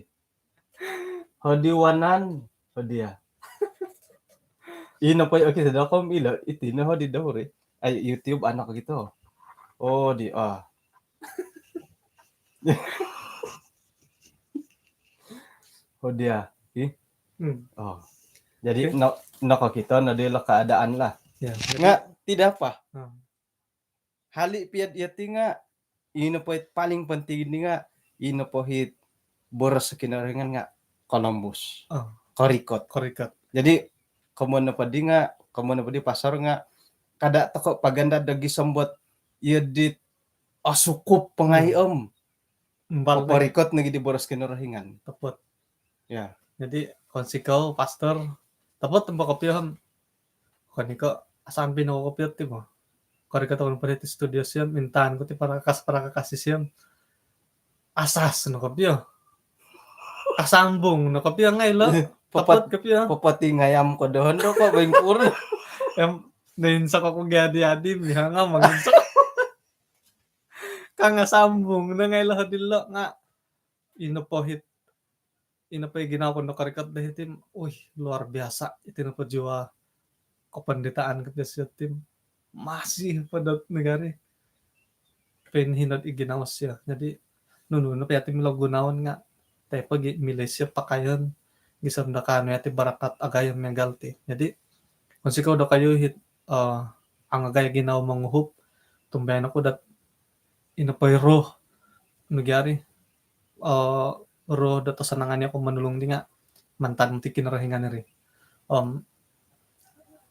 Hodi wanan, hodi ya. Ino pa oke sudah kom ilo, iti no hodi dahuri. Ai YouTube anak gitu. Oh, di ah. Hodi ya. Ih. Hmm. Oh. Jadi okay. No, no kita no dia keadaan lah. Ya, nggak, tidak apa. Hmm. Hali piat iya ti nga ino po it paling penting ini nga ino po hit boros Kinorohingan nga kolombus. Oh. Korikot. Korikot. Jadi komono po di nga komono po di pasar nga kada toko paganda dagi sombot iya dit asukup pengai om. Korikot nagi di boros Kinorohingan. Tepot. Ya. Jadi konsikau pastor tepot tempat kopi om. Koni ko asampi no kopio ti mo. Kori ko tokon podi ti studio siam intaan ko ti para kakas para kakas siam. Asas no kopio. Asambung no kopio ngai lo. Papat kopio. Papati ngayam ko dohon do ko bengkur. Em, nainsak aku giadi-adi mihanga manginsak. Kanga sambung no ngai lo hodilo nga ino pohit ino po i ginawo ku no korikot do hiti, uih, luar biasa. Iti nopo jiwa kependitaan kopio sio tim masih po do nagari. Pinhinod i ginawo sio. Jadi nunu nopo iya tim lo gunaon nga tai po gi milo sio pakaion gisom do kaanu iya ti barakat agayo miagal ti. Jadi konsikau do kayu hit, eh, ang agayo ginawo monguhup tumbayaan oku dot ino po i roh nagari, eh, roh do tosanangan iya ko manulung di nga mantad ti Kinorohingan iri. Om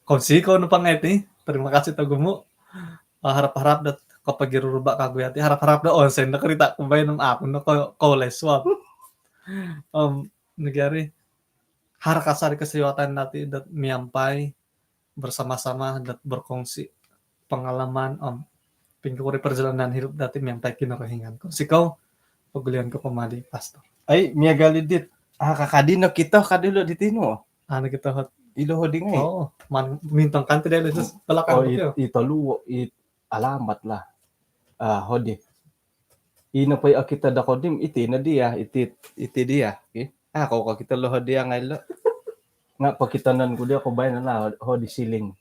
konsikau no pangai ti, terima kasih togumu. Eh, harap-harap dot kopogiruruba kagu iya ti, harap-harap dot onsen do karita ku baino aku no ko koles suap. Om nagari harap kasari kasiwatan dati dot miampai bersama-sama dan berkongsi pengalaman om pingkuri perjalanan hidup dati miampai Kinorohingan. Konsikau pogulian ko pomadi pastor. Ai miagal i dit. Ah, kakadi no kita kadi lo di tinu. Anu kita hot ilo hodi ngai. Oh, man mintong kan tidak lesus belakang oh, itu. It, itu lu it alamat lah. Ah, hodi. Ino po i okito do kodim iti no dia, iti iti dia. Okey. Ah, kau ko kita lo hodi ngai lo. Nga pokitonon ku dia ko baino lah hodi siling.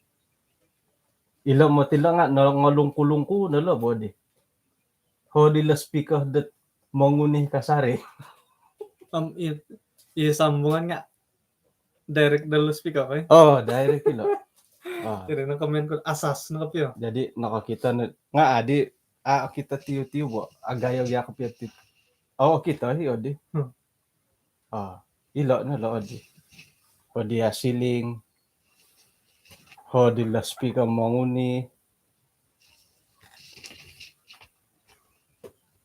Ilo moti lo nga no ngolungku-lungku no lo bodi. Hodi lo speaker dot monguni kasari. Om i, i sambungan nga direct dolo speaker ko. Oh, direct ilo. Ah. Jadi no komen ku asas no kopio. Jadi no kita no nga adi ah kita tiu-tiu bo agayo ya kopio tiu. Oh, kita hi odi. Hmm. Ah, ilo no lo odi. Hodi asiling. Hodi lo speaker monguni.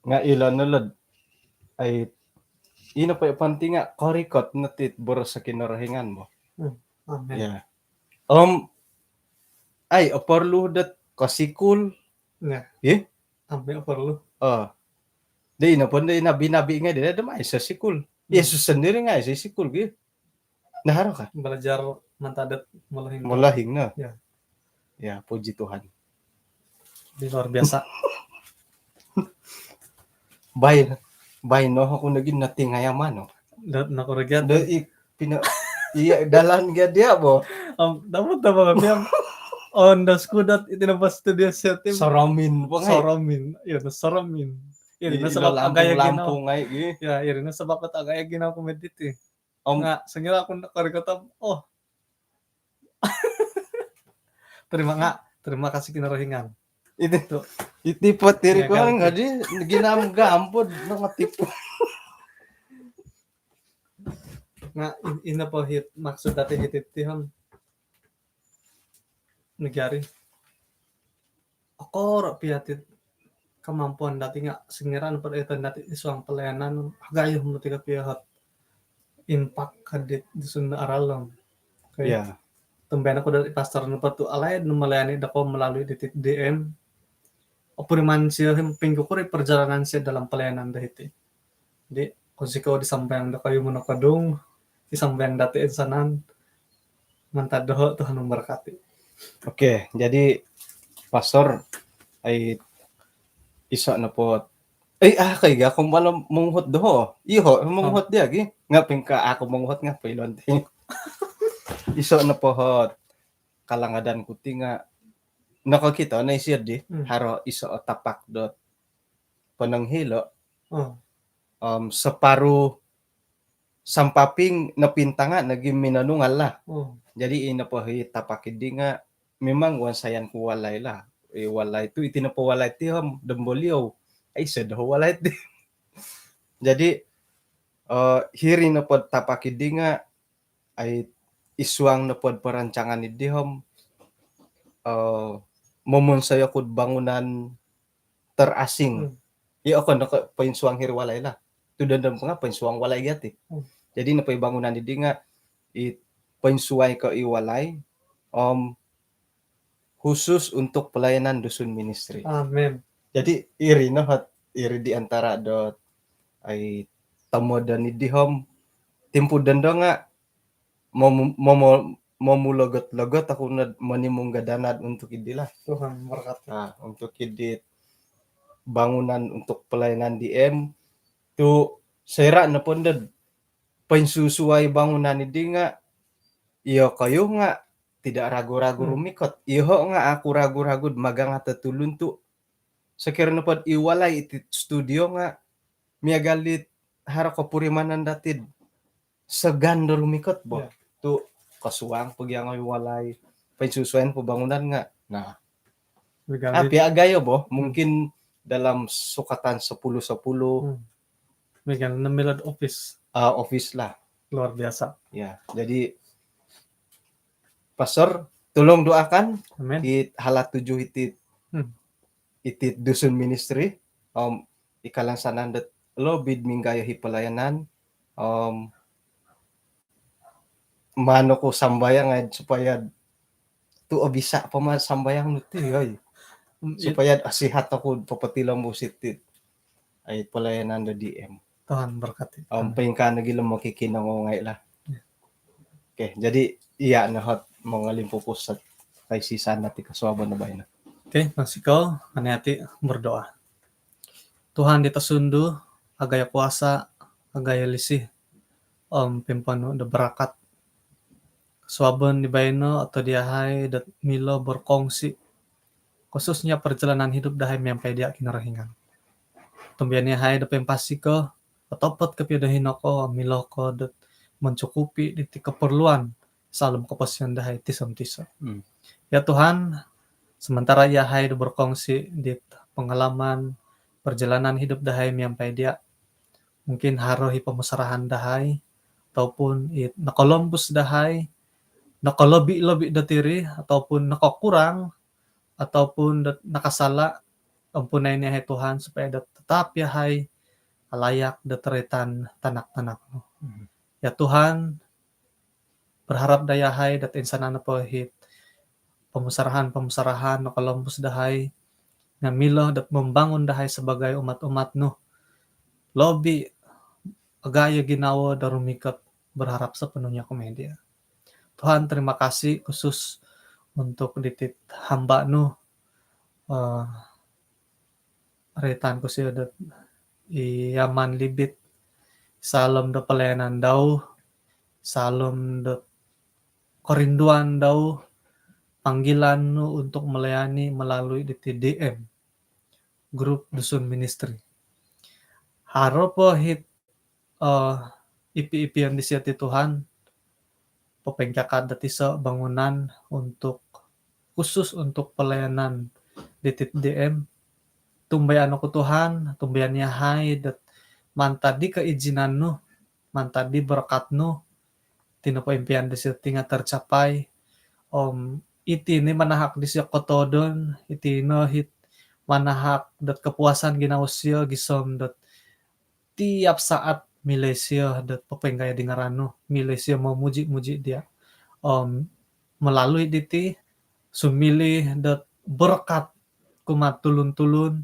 Nga ilo no lo ai ino po penting nga korikot no ti boros Kinorohingan mo. Hmm. Amen. Ya. Om ai oporlu dot kosikul. Ya. Ye? Amen oporlu. Oh. Dai ino pun dai nabi-nabi ngai dai dai mai sesikul. Hmm. Yesus sendiri ngai sesikul gi. Nah, haro ka? Belajar mantad dot molohing. Molohing no. Ya. Ya, puji Tuhan. Di luar biasa. Bain bain no aku nagi nating ayam ano. Dot nakuragian. Dot i pina iya dalan ga dia bo. Om dapat dapat kami om ondos ku dot iti nopo studio sio tim. Soromin po ngai. Soromin. Iya, soromin. Iya, iri no sebab agaya ginawo. Ya, iri no sebab agaya ginawo ku mediti. Om nga sengkira aku ndak kori kata oh. Terima nga, terima kasih Kinorohingan. Iti iti potiri ko ngadi ginam gampod nangatipu. Nga ino po hit maksud dati hiti ti om. Nagari Koro pia ti kemampuan dati nga singiran po do iton dati id suang pelayanan, agayo moti kopio ot impak ka dit Dusun do aralom. Okay. Ya. Tumbayaan oku dari pastor nopo tu alaid no melayani dokou melalui di D M. Opuriman sio him pingkukuri perjalanan sio dalam pelayanan do hiti. Jadi, kounsikou di sambayang dokoyu monokodung, di sambayang dati insanan, mantad doho Tuhan memberkati. Okay, jadi pastor, ai iso nopo, eh, ah, kai ga aku malam menguhut doho. Iyo, menguhut dia lagi. Nga pingka aku menguhut nga pilon ti. Iso nopo ot kalangadan ku ti nga nokokito no isio di, hmm, haro iso o tapak dot ponong hilo. Oh. Om separuh sampaping nopintanga nogi minonungal lah. Oh. Jadi ino po hi tapak di nga memang wansayan ku walai lah. I walai tu iti nopo walai ti om domboliou. Ai sedo walai ti. Jadi, eh, hiri nopo tapak di nga ai id suang nopo perancangan di om, eh, momonsoi oku do bangunan terasing. Hmm. Iyo, okon no ko poinsuang hiri walai lah. Tu dondo nga poinsuang walai gia ti. Hmm. Jadi nopo i bangunan di nga i poinsuai ko i walai om khusus untuk pelayanan Dusun Ministry. Amin. Jadi iri no ot, iri di antara dot ai tomodon di om timpu dondo nga momu-, momu-, momulogot-logot oku no monimung do dana untuk idi lah. Tuhan berkati. Ah, untuk idi bangunan untuk pelayanan D M tu soira nopo do poinsusuai bangunan di nga iyokoyu nga tidak ragu-ragu, hmm, rumikot. Iyoho nga aku ragu-ragu do magangat do tulun tu sokiro nopo do i walai iti studio nga miagal di haro kopurimanan dati do segan do rumikot bo. Ya. Tu kosuang pogiang oi walai, poinsusuaian po bangunan nga. Nah. Miagal di, api agayo bo, hmm, mungkin dalam sukatan sepuluh sepuluh. Hmm. Miagal no milo do office. Ah, office lah. Luar biasa. Ya, jadi pastor, tolong doakan. Amin. Di hala tujuh iti, hmm, iti Dusun Ministry, om i kalansanan dot lobi do minggayo i pelayanan, om maan oku sambayang ai supaya tu obisa po ma sambayang nu ti, oi. Mm, it- Supaya sihat oku popotilombus iti ai pelayanan do D M. Tuhan berkati. Om pingkaa nogi lo mokikinongou ngai lah. Ya. Okay, jadi iya no ot mongolimpupus ot kaisisan dati kosuabon do baino. Okay, mosikou, ani ati berdoa. Tuhan di tosundu, agayo kuasa, agayo lisi, om pimponu do barakat. Kosuabon di baino atau di ahai dot milo berkongsi, khususnya perjalanan hidup dahai miampai dia Kinorohingan. Tumbian yahai do pimpasi ko, otopot kopio do hino ko, milo ko dot mencukupi diti keperluan saalom koposion dahai tiso-tiso. Hmm. Ya Tuhan, sementara yahai do berkongsi di pengalaman perjalanan hidup dahai miampai dia, mungkin haro i pomusarahan dahai, ataupun i nokolombus dahai, nokolobi-lobi do tiri, ataupun nokokurang, ataupun do nakasala, ampunai ni yahai Tuhan, supaya do tetap yahai layak do roitan tanak-tanak nu. Hmm. Ya Tuhan, berharap da yahai dot insanan nopo it pomusarahan-pomusarahan nokolombus dahai, nga milo dot membangun dahai sebagai umat-umat nu. Lobi agayo ginawo do rumikot, berharap sepenuhnya kumaa dia. Tuhan, terima kasih khusus untuk ditit hamba nu, eh, roitan ku sio dot i Yaman Libit, saalom do pelayanan dau, saalom do kerinduan dau, panggilan nu untuk melayani melalui di T D M, Grup Dusun Ministry. Haro po it, eh, ipi-ipian disio ti Tuhan, popengkakat dot iso bangunan untuk, khusus untuk pelayanan di T D M. Tumbayaan oku Tuhan, tumbayaan yahai dot mantad di keizinan nu, mantad di berkat nu, iti nopo impian disio ti nga tercapai. Om iti no manahak disio kotoodon, iti no it manahak dot kepuasan ginawo sio gisom dot tiap saat milo isio dot popoingkaa di ngaran nu, milo isio memuji-muji dia. Om melalui diti sumiliu dot berkat kumaa tulun-tulun,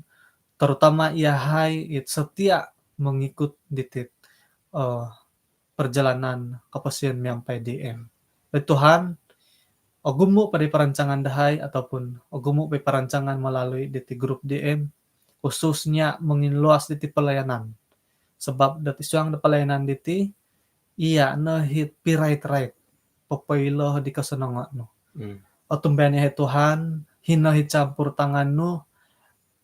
terutama iyahai it setia mengikut diti, eh, perjalanan koposion miampai D M. Oi Tuhan, ogumu po di perancangan dahai ataupun ogumu po di perancangan melalui diti grup D M, khususnya mengiluas diti pelayanan. Sebab dot id suang do pelayanan diti, iya no it pirait-rait popoilo di kosonongon nu. Hmm. Otumbayaan iyahai Tuhan, hino it campur tangan nu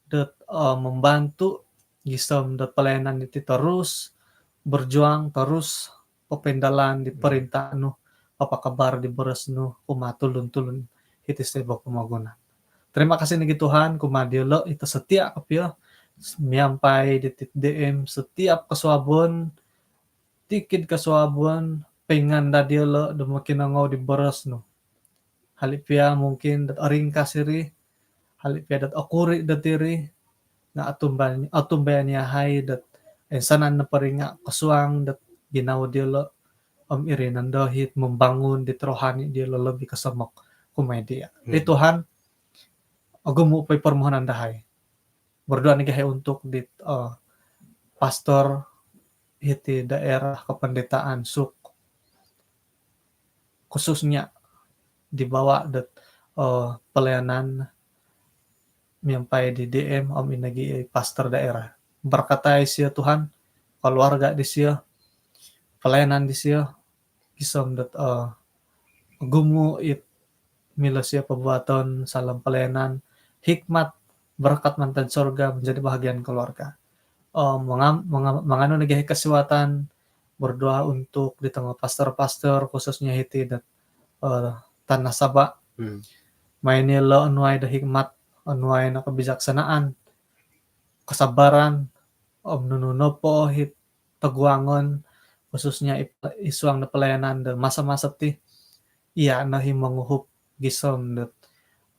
dot, eh, membantu gisom dot pelayanan diti terus berjuang, terus popoindalan di, hmm, perintah nu, papakabar di boros nu kumaa tulun-tulun hiti sebo pomogunan. Terima kasih nogi Tuhan kumaa diolo it setia kopio miampai diti D M setiap kosuabon, tikid kosuabon, poingandad diolo do mokinongou di boros nu. Hali pia mungkin dot oringkas iri, hali pia dot okuri dot iri, nga otumbayaan, otumbayaan iyahai dot oinsanan nopo iri nga kosuang dot ginawo diolo, om iri nondo it membangun di rohani diolo lebih kosomok kumaa dia. Hmm. Oi Tuhan, ogumu po i permohonan dahai. Berdoa nogi yahai untuk di, eh, pastor hiti daerah kependetaanku, khususnya di bawah dot, eh, pelayanan miampai di D M om ino nogi pastor daerah. Berkatai isio Tuhan, keluarga disio, pelayanan disio, gisom dot, eh, ogumu it milo isio perbuatan, salam pelayanan, hikmat, berkat mantad sorga menjadi bahagian keluarga. Eh, manga-, manga-, manganu nogi yahai kosiwatan berdoa untuk di tongo pastor-pastor, khususnya hiti dot, eh, Tanah Sabah. Hmm. Maai no ilo onuai do hikmat, onuai no kebijaksanaan, kesabaran, om nunu nopo it toguangon, khususnya i-, id suang do pelayanan do masa-masa ti, iya no it monguhup gisom dot,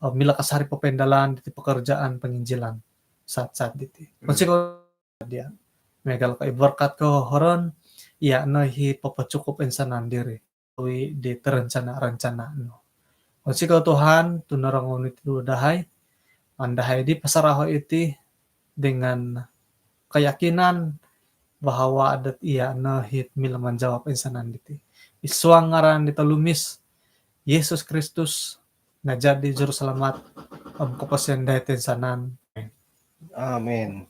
eh, milo kasari popoindalan diti pekerjaan penginjilan saat-saat diti. Hmm. Kounsikou dia. Miagal ko i berkat kohoron, iya no it popocukup oinsanan diri melalui di rencana-rencana nu. Kounsikou Tuhan, tu norongou nu iti doho dahai, maan dahai di pasaraho iti dengan keyakinan bahawa dot iya no it milo menjawab oinsanan diti. Id suang ngaran di tolumis, Yesus Kristus, nga jadi Juruselamat om Koposion dahai toinsanan. Amin.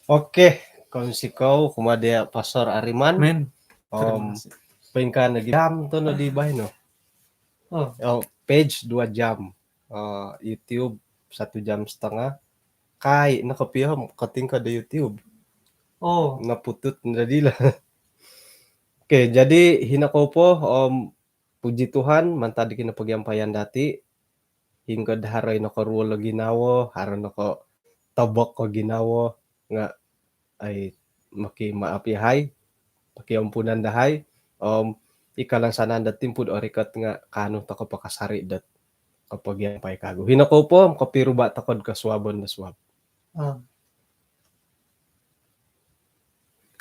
Okey, kounsikou kumaa dia Pastor Ariman. Amin. Terima kasih. Om poingkaa nogi jam tu no di baino. Oh. Oh, page dua jam. Eh, YouTube satu jam setengah. Kai no kopio om kotingkod do YouTube. Oh. Noputut no dilo. Okey, jadi hino kou po, om puji Tuhan, mantad di kinopogiampayan dati, hinggo do haro i nokoruol do ginawo, haro nokotobok do ginawo, nga, ai, mokimaaf yahai, pokiampunan dahai, om i kalansanan do timpu do orikot nga kaanu tokou po kasari dot kopogiampai kagu. Hino kou po, om kopiruba tokou do kosuabon do suab. Ah.